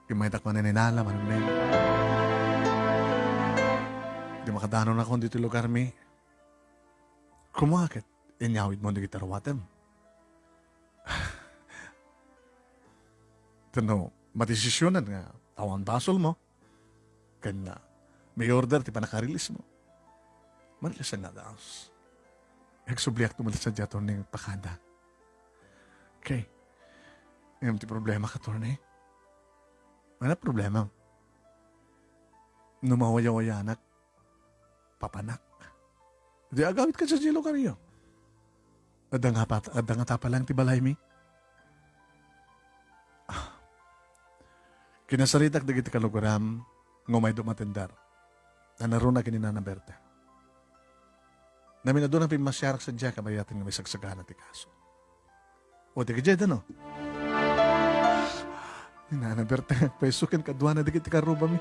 Immaydak manen inala, Manong Neng. Di makadanon akon ditoy lugarmi. Koma ket inyawidmo dagiti ruatem. Tapno madesisyonan nga awan basolmo. Ken, ah, may order ti pannakarilismo. Marilasan nga daos. Agsubliak ti met sadiay, attorney, pakada. Okay. Ngem ti problema, attorney. Ania problema? No mawayawayanak, papanak. Di agawid ka sa lugaryo. Adda nga pat-, adda nga tapalaeng ti balaymi. Ah. Kinasaritak dagiti kalugaram nga umayda matendar. Nanaruna ken ni Nana Berta. Namin-aduna pimmasiarak sadiay kabayatan nga maisagsagana ti kaso. O, ti kadiay da, no? Ni Nana Berta, payso ken kaduana dagiti karrubami.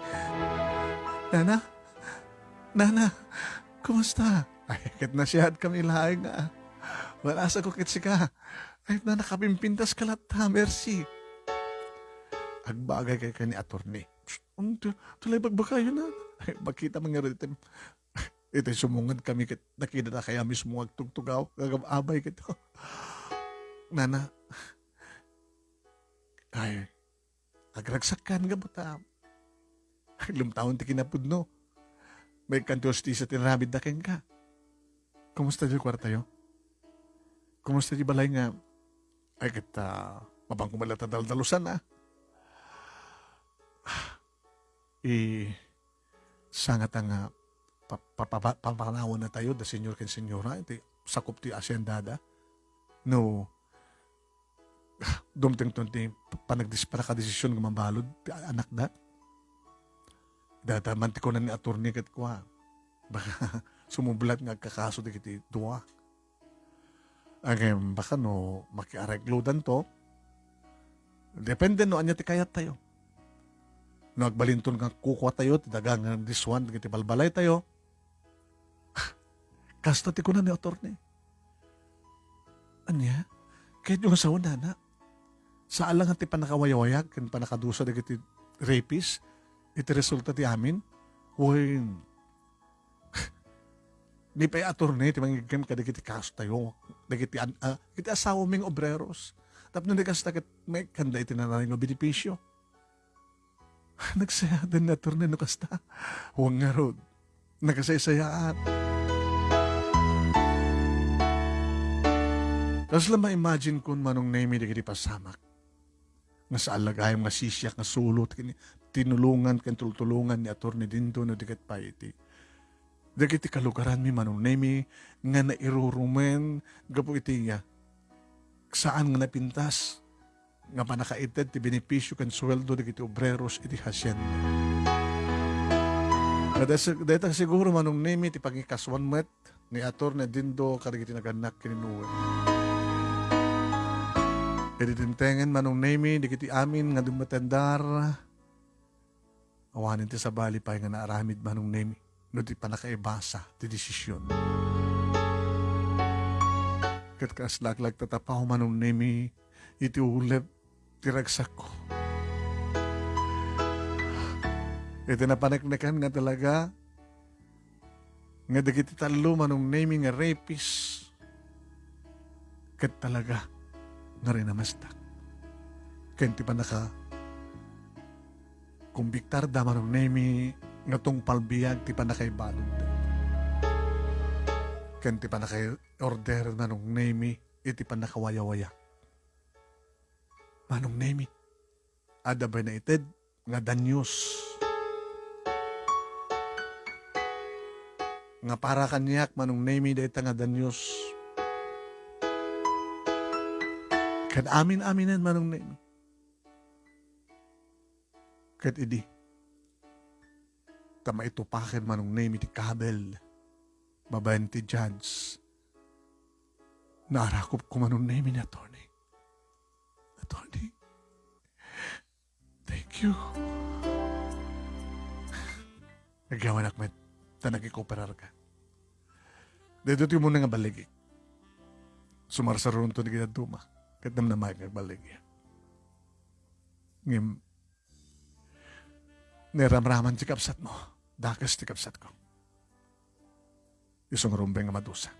Nana? Nana? Kumusta? Ay, ket nasiatkami laeng nga. Wen-asako ket sika. Ay, Nana, kapimpintaska latta. Mersi. Agbagayka ken ni attorney. Psst, um, tu-, tulay bagbakayo na. Ay, makita man nga rin item. Iti sumunged kami ket nakita na kaya mismo agtugtugaw, gagab-abay ket. Nana, ay, agragsakan nga buta. Lumtaon ti kinapudno. May kanti hostisa ti ramid da kenka. Kumusta di kuartayo? Kumusta di balay nga, ay, ket, ah, mapan ko man la ta daldalusan, ah. I, sangata nga pa-, pa-, pa-, papanawennatayo da senyor ken senyora, iti sakup ti asiendada. No, dumtengton ti panagdis-, panakadesisyon nga mabalud ti anakda. Data man ti kunan ni attorney ket kua, baka sumublat nga agkakaso dagiti dua. Ngem baka no makiareglodanto, depende no ania ti kayattayo. No agbalinton nga kukuatayo ti daga nga diswan dagiti balbalaytayo, kasta ti kuna ni attorney. Ania? Kayatyo nga sao, nana? Saan la nga ti pannakawayawayag ken pannakadusa dagiti rapist iti resulta ti amin? Wen, ni pay attorney ti mangigkem kadagiti kasotayo, dagiti an-, ah, dagiti asawami nga obreros. Tapno di kasta ket maikkanda iti nanayon nga benepisio. Nagsayaat ni attorney no kasta. Wen ngarud, nakasaysayaat. Kasla ma-imagine kon Manong Nemi dagiti pasamak. Nga saan la gayam nga sisiak nga sulo ti kin-, tinulongan ken tultulongan ni Attorney Dindo no di ket pay iti dagiti kalugaranmi, Manong Nemi, nga nairurumen gapu iti nga saan nga napintas nga pannakaited ti benepisio ken sueldo dagiti obreros iti hacienda. Dayta, dayta siguro, Manong Nemi, ti pangikasuan met ni Attorney Dindo kadagiti nagannak ken ni Noe. Idi dimtengen, Manong Nemi, dagiti amin nga dummatendar, Awanen ti sabali pay nga naaramid, Manong Nemi, no di pannakaibasa ti desisyon. Ket kaslak lagtatapaw, Manong Nemi, iti ulep ti ragsakko. Iti napaneknekan nga talaga nga dagiti tallo, Manong Nemi, nga rapist, ket talaga nga rinamesdak. Ken ti pannaka kumbiktarda, Manong Nemi, nga tungpal biag ti pannakaibalud. Ken ti pannakaiorder, Manong Nemi, iti pannakawayawaya. Manong Nemi, adda pay naited nga danyos. Nga para kaniak, Manong Nemi, dayta nga danyos. Ken amin-aminen, Manong Nemi. Ket idi, ta maitupaken, Manong Nemi, ti kabel babaen ti judge, naarakupko, Manong Nemi, ni attorney. Attorney, thank you. Agyawanak met, ta nakikoperarka. Daytoy ti umuna nga baligi. Sumarsaronto dagiti dadduma, ket namnamaek nga agbaligi. Ngem, nairamraman ti kabsatmo, dakes ti kabsatko. Isu nga rumbeng nga madusa.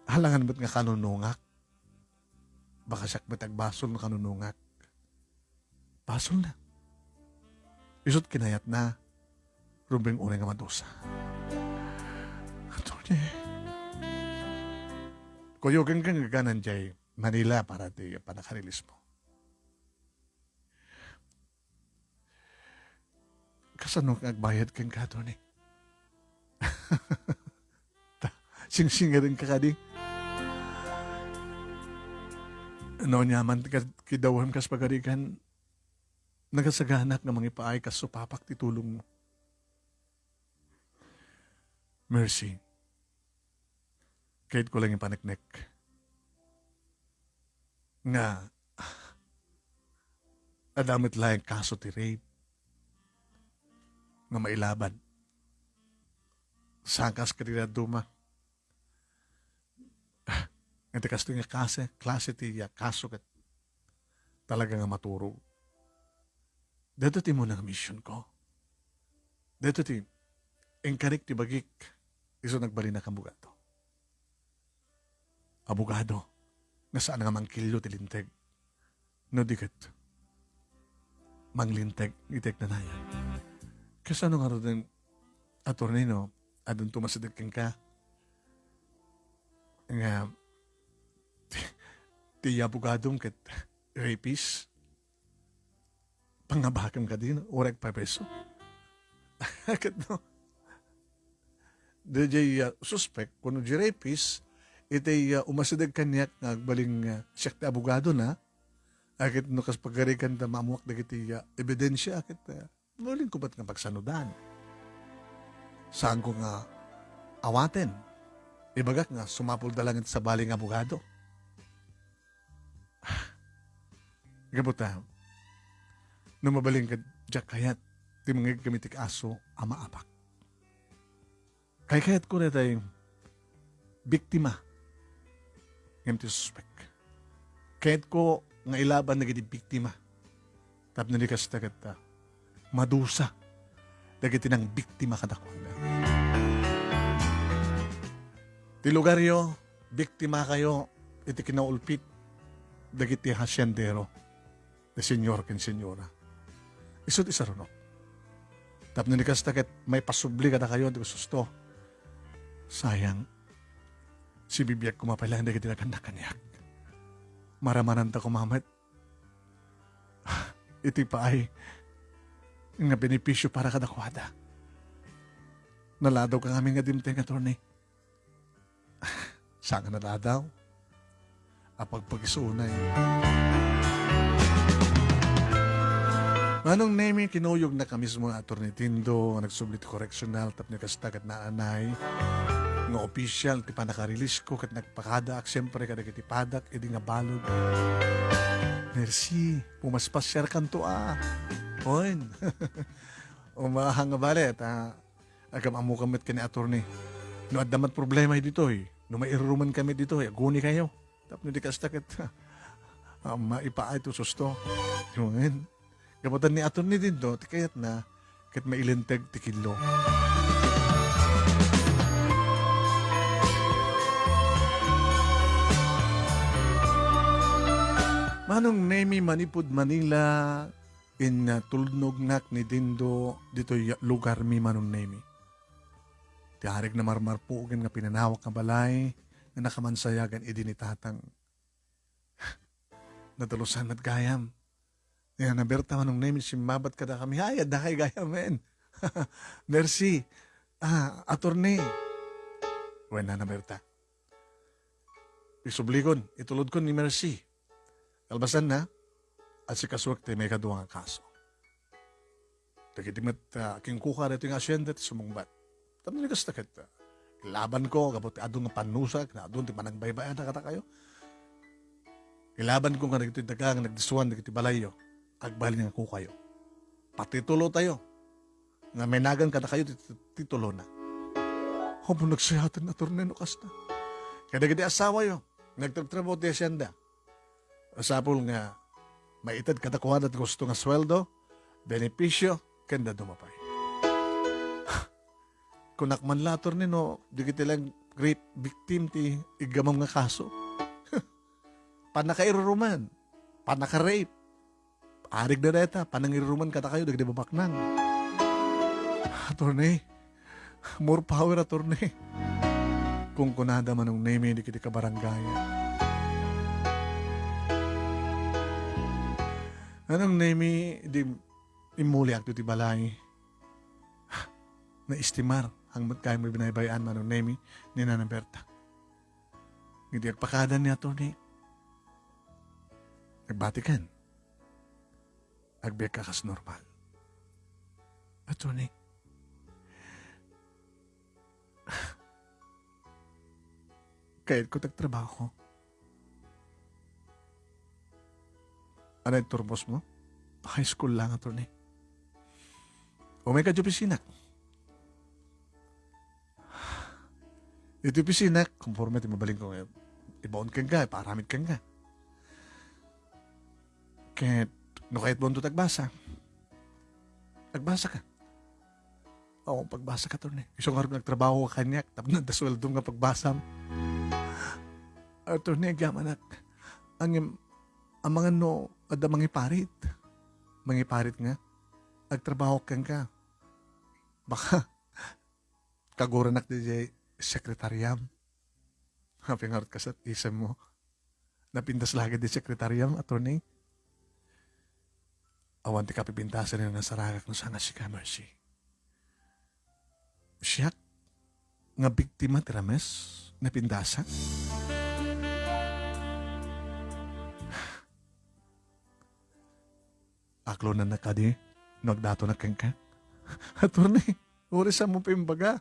Alangan met nga kanunungak. Baka siak met agbasol no kanunungak. Basolna. Isut' kinayatna, rumbeng unay nga madusa. Attorney, kuyogenka nga agganan diay Manila para ti pannakarilismo. Kasano nga agbayad kenka, Tony? Ta, singsingirenka kadi? No, aniaman ti kad-, kidawem kas pagarigan, nagasaganak nga mangipaay kas supapak ti tulongmo. Mercy. Kayatko lang ipaneknek nga adda met laeng kaso ti rape nga mailaban. Saan kas kadi dadduma. Nga ti kastoy nga klase, klase ti, ah, kaso ket talaga nga maturog. Daytoy ti umuna nga missionko. Daytoy ti inkarik ti bagik isu nagbalinak abogado. Abogado nga saan nga mangkillo ti linteg. No di ket manglinteg iti agnanayon. Kasano ngaruden, attorney, no adun tumasideg kenka nga ti, ti abogadom ket rapist? Pangabakem kadi, no? Uray agpapiso. Ket no, daydiay, ah, suspek, kuno di rapist, iti, ah, umasideg kaniak nga agbalin nga siak ti abogadona, ket no kas pagarigan ta maammoak dagiti, ah, ebidensia, ket, ah, mabalinko met nga pagsanudan. Saanko nga awaten. Ibagak nga sumapulda lang iti sabali nga abogado. Gapu ta, no mabalin ket diak kayat ti mangngegkam iti kaso a maapak. Kaykayatko daytay biktima ngem ti suspek. Kayatko nga ilaban dagiti biktima. Tapno di kasta ket, ah, madusa dagiti nangbiktima kadakuada. Ti lugaryo, biktimakayo iti kinaulpit dagiti hasiendero, ti señor ken señora. Isu ti sarunok. Tapno di kasta ket maipasubli kadakayo ti gustoto. Sayang, sibibiag koma pay laeng dagiti nagannak kaniak. Maramananta koma met iti paay nga benepisio para kadakuada. Naladawka ngamin nga dimteng, attorney. Saan nga naladawka? Apagpagisunay. Manong Nemi, kinuyognak a mismo nga Attorney Tindo nga nagsubli ti correctional tapno kasta ket naanay nga opisyal ti pannakarilismo ket nagpakadaak siempre kadagiti padak idi nga balud. Mercy, pumaspasiarkanto a. Wen. Umaha nga bale, ta agam-ammokan met ken ni attorney. No adda met problema ditoy, no mairuruman kami ditoy, aguni kayo. Tapno di kasta ket, ah, maipaay to susto. Wen. Gaputan ni attorney dinto, ti kayatna, ket mailinteg ti killo. Manong Nemi, manipud Manila, in, ah, tulnognak ni Dindo ditoy lugarmi, Manong Nemi. Ti arik na marmarpugen nga pinanawak nga balay nga nakamansayagan idi ni Tatang. Nadalusan met gayam. Ni Nana Berta, Manong Nemi, simmabat kadakami. Ay, adda kay gayam, men. Merci. Ah, attorney. Wen, Nana Berta. Isublikon, itulodkon ni Merci. Kalpasanna, asikasuek ti maikadua nga kaso. Dagiti met, ah, kingkuka daytoy nga asyenda ti sumungbat. Tapno di kasta ket, ah, ilabanko gapu ti adu nga pannusak, nga adu ti panagbaybayan kadakayo. Ilabanko nga dagitoy daga nga nagdisuan dagiti balayyo, agbalin nga kukayo. Patitulotayo. Nga menagan kadakayo ti titulona. Apo, nagsayaten, attorney, no kasta. Kadagiti asawayo, nagtrabtrabaho ti asyenda. Masapul nga maited kadakuada ti gusto nga sueldo, benepisio, ken dadduma pay. Kunak man la, attorney, no, dagiti lang rape victim ti iggamam nga kaso. Pannakairuruman, pannaka-rape. Arik da dayta, panangiruruman kadakayo dagiti babaknang. Attorney, more power, attorney. Kunkunada, Manong Nemi, dagiti kabarangay. Manong Nemi, di immuliak ti balay. Naistimar, hangmet kayo mo binaybay-an, Manong Nemi, ni Nana Berta. Idi agpakada ni attorney, nagbatikan. Agbiagka kas normal. Attorney, kayatko ti agtrabaho. Anay turbos mo? High school lang, attorney. Umay ka di opisinak. Iti opisinak, konforme ti mabalinko nga ibaon kenka, ipaaramid kenka. Ket, no kayatmo ti agbasa, agbasa ka. Oo, pagbasa ka, attorney. Isu ngarud nagtrabaho ka kaniak, tapno adda sueldo nga pagbasam. Attorney, agyamanak. Ngem, amangan no adda mangiparit. Mangiparit nga, agtrabaho kenka. Baka, kaguranak diay sekretariam. Apay ngarud kasat isemmo? Napintas la ket ti sekretariam, attorney. Awan ti kapipintasan nga nasaragak no saan nga sika, Mercy. Siak nga biktima ti rames, napintasak. Aklonennak kadi no agdatonak kenka? Attorney, uray saanmo pay imbaga.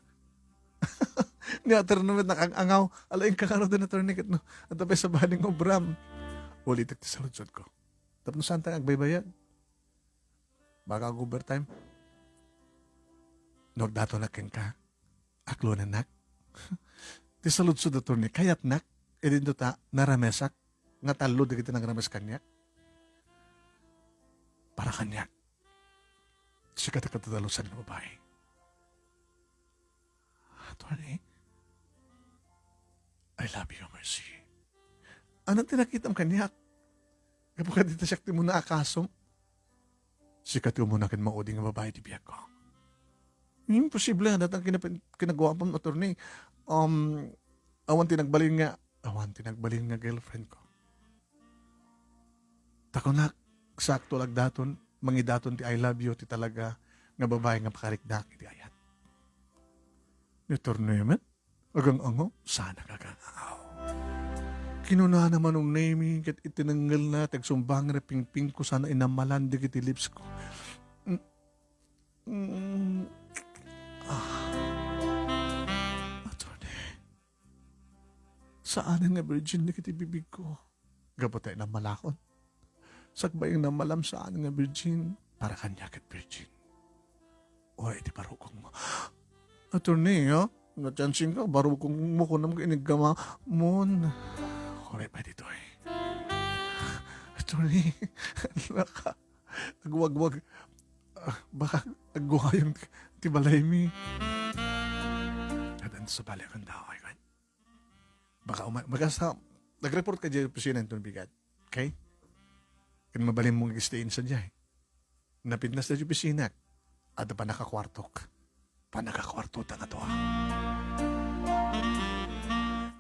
Ni attorney met nakang-angaw. Ala, inka ngaruden, attorney, ket no, adda pay sabali nga obram. Ulitek ti saludsodko. Tapno saanta nga agbaybayag? Baka ag-overtime? No agdatonak kenka? Aklonennak? Ti saludsod, attorney, kayatnak, idinto ta naramesak nga tallo dagiti nangrames kaniak. Para kaniak, sika ti katadalusan nga babai. Attorney, I love you, Mercy. Ania ti nakitam kaniak? Gapu kadita siak ti umuna a kasom. Sika ti umuna ken maudi nga babai ti biagko. Imposible, datang kinapin-, kinaguapam, attorney. Um, awan ti nagbalin nga, awan ti nagbalin nga girlfriend ko. Ta kunak, sakto lagdaton, mangidaton ti I love you ti talaga nga babai nga pakariknak iti ayat. Ni attorney met, agang-angaw, saan nga agang-angaw. Kinunana, Manong Nemi, ket iti nengngelna, ti agsumbangir a pingpingko, saan a inammalan dagiti lips ko. Mm, mm, ah. Attorney, saan nga virgin dagiti bibigko. Gapu ta inammalakon. Sakbay nga nammalam, saan nga virgin. Para kaniak ket virgin. O, iti barukongmo. Attorney, ha? Natiansinka, barukongmo, kunam ket iniggamamon. Uray pay ditoy. Attorney, naka, agwagwag. Ah, baka agguayon ti balaymi. Adan sa bali kanda, okay, kan? Baka uma-, baka sa, nag-report ka diay opisina inton bigat. Okay? Ken mabalinmo nga stay in sa diay. Napintas daydiay opisina. Adda pannakakuartok. Pannakakuarto ta nga dua.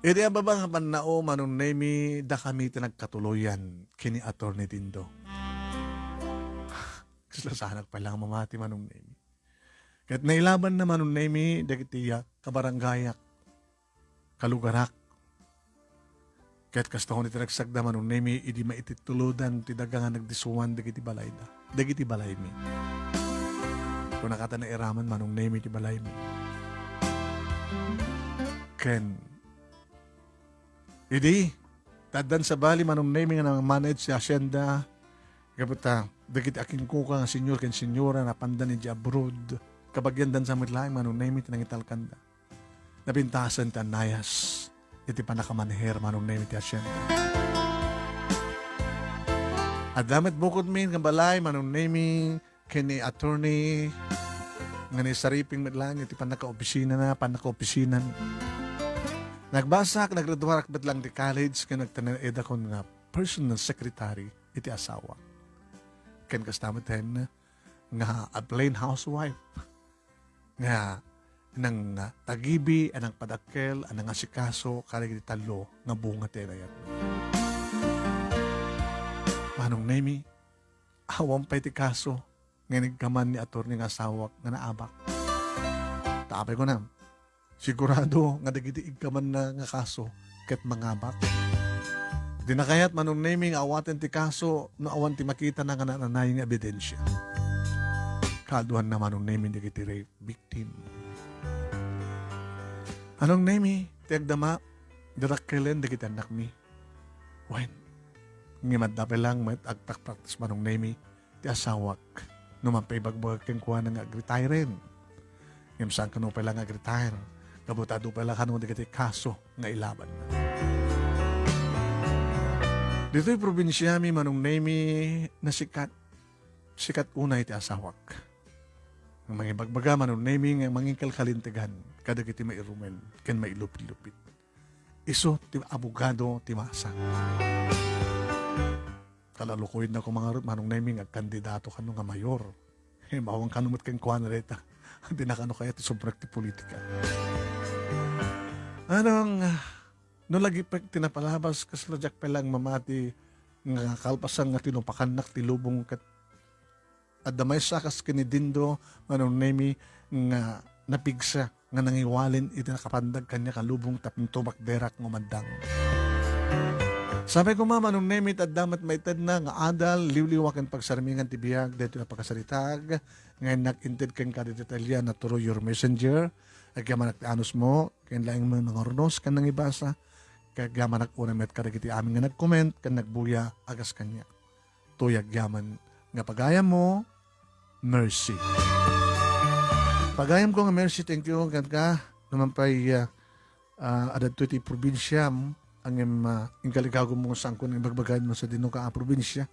Iti ababa nga pannao, Manong Nemi, dakami ti nagkatuloyan ken ni Attorney Dindo. Kasla saanak pay lang mamati, Manong Nemi. Ket nailabanna, Manong Nemi, dagiti, ah, kabarangayak, kalugarak. Ket kasta kano iti nagsagda, Manong Nemi, idi maititulodan ti daga nga nagdisuan dagiti balayda, dagiti balaymi. Kunaka ta nairaman, Manong Nemi, ti balaymi. Ken idi ta addan sabali, Manong Nemi, nga nang-manage ti hacienda, gapu ta dagiti akinkukua nga senior ken senyora napanda idiay abroad, kabagiandansa met laeng, Manong Nemi, ti nangitalkanda. Napintasen ti annayas iti pannakamaneher, Manong Nemi, ti hacienda. Adda met bukodmi nga balay, Manong Nemi, ken ni attorney nga naisariping met laeng iti pannakaopisinana, pannakaopisinami. Nagbasak, naggraduarak met laeng ti college, ken nagtanaedakon nga personal secretary iti asawa. Ken kasta met hen nga a plain housewife nga nangtagibi, a nangpadakkel, a nangasikaso kadagiti tallo nga bunga ti inayat. Manong Nemi, awan pay ti kaso nga iniggaman ni attorney nga asawak nga naabak. Ta apay kunam, sigurado nga dagiti iggamanna nga kaso ket mangabak. Di nakayat, Manong Nemi, nga awaten ti kaso no awan ti makitana nga nananay nga ebidensia. Kaaduanna, Manong Nemi, dagiti rape victim. Manong Nemi, ti agdama, dadakkelen dagiti annakmi. Wen, ngem adda pay lang met agprakpraktis, Manong Nemi, ti asawak no mapaibagbagak kenkuana nga agretire. Ngem saan kano pay lang nga agretire, gapu ta adu pay lang kano dagiti kaso nga ilabanna. Ditoy probinsiami, Manong Nemi, nasikat, sikat unay ti asawak. Nga mangibagbaga, Manong Nemi, nga mangikalkalintegan kadagiti mairumen ken mailupit-lupit. Isu ti abogado ti masa. Kalalukoyna koma ngarud, Manong Nemi, nga agkandidato kano nga mayor. Eh, mawang kano met kenkuana dayta. Di na kano kayat ti subrek ti politika. Anong, no lagi pek ti napalabas, kasla diak pay lang mamati nga kalpasan nga tinupakannak ti lubong ket adda maysa kas ken ni Dindo, Manong Nemi, nga napigsa nga nangiwalin iti nakapandag kaniak a lubong tapno tumakderak nga umandang. Sapay koma, Manong Nemi, ta adda met maitedna nga adal, liwliwa ken pagsarmingan ti biag daytoy a pakasaritaak nga innak inted kenka ditoy detalye a naturoy your messenger. Agyamanak ti anusmo, ken laeng met nga nangarnos ken nangibasa. Ket agyamanak unay met kadagiti amin nga nag-comment ken nagbuya a kas kaniak. Toy agyaman nga pagayammo, Mercy. Pagayamko nga Mercy, thank you kenka. Naman pay, ah, ah, adda ditoy ti probinsiam, ngem, ah, inkaligagom nga saanko nga ibagbagaenmo sadino ka a probinsia.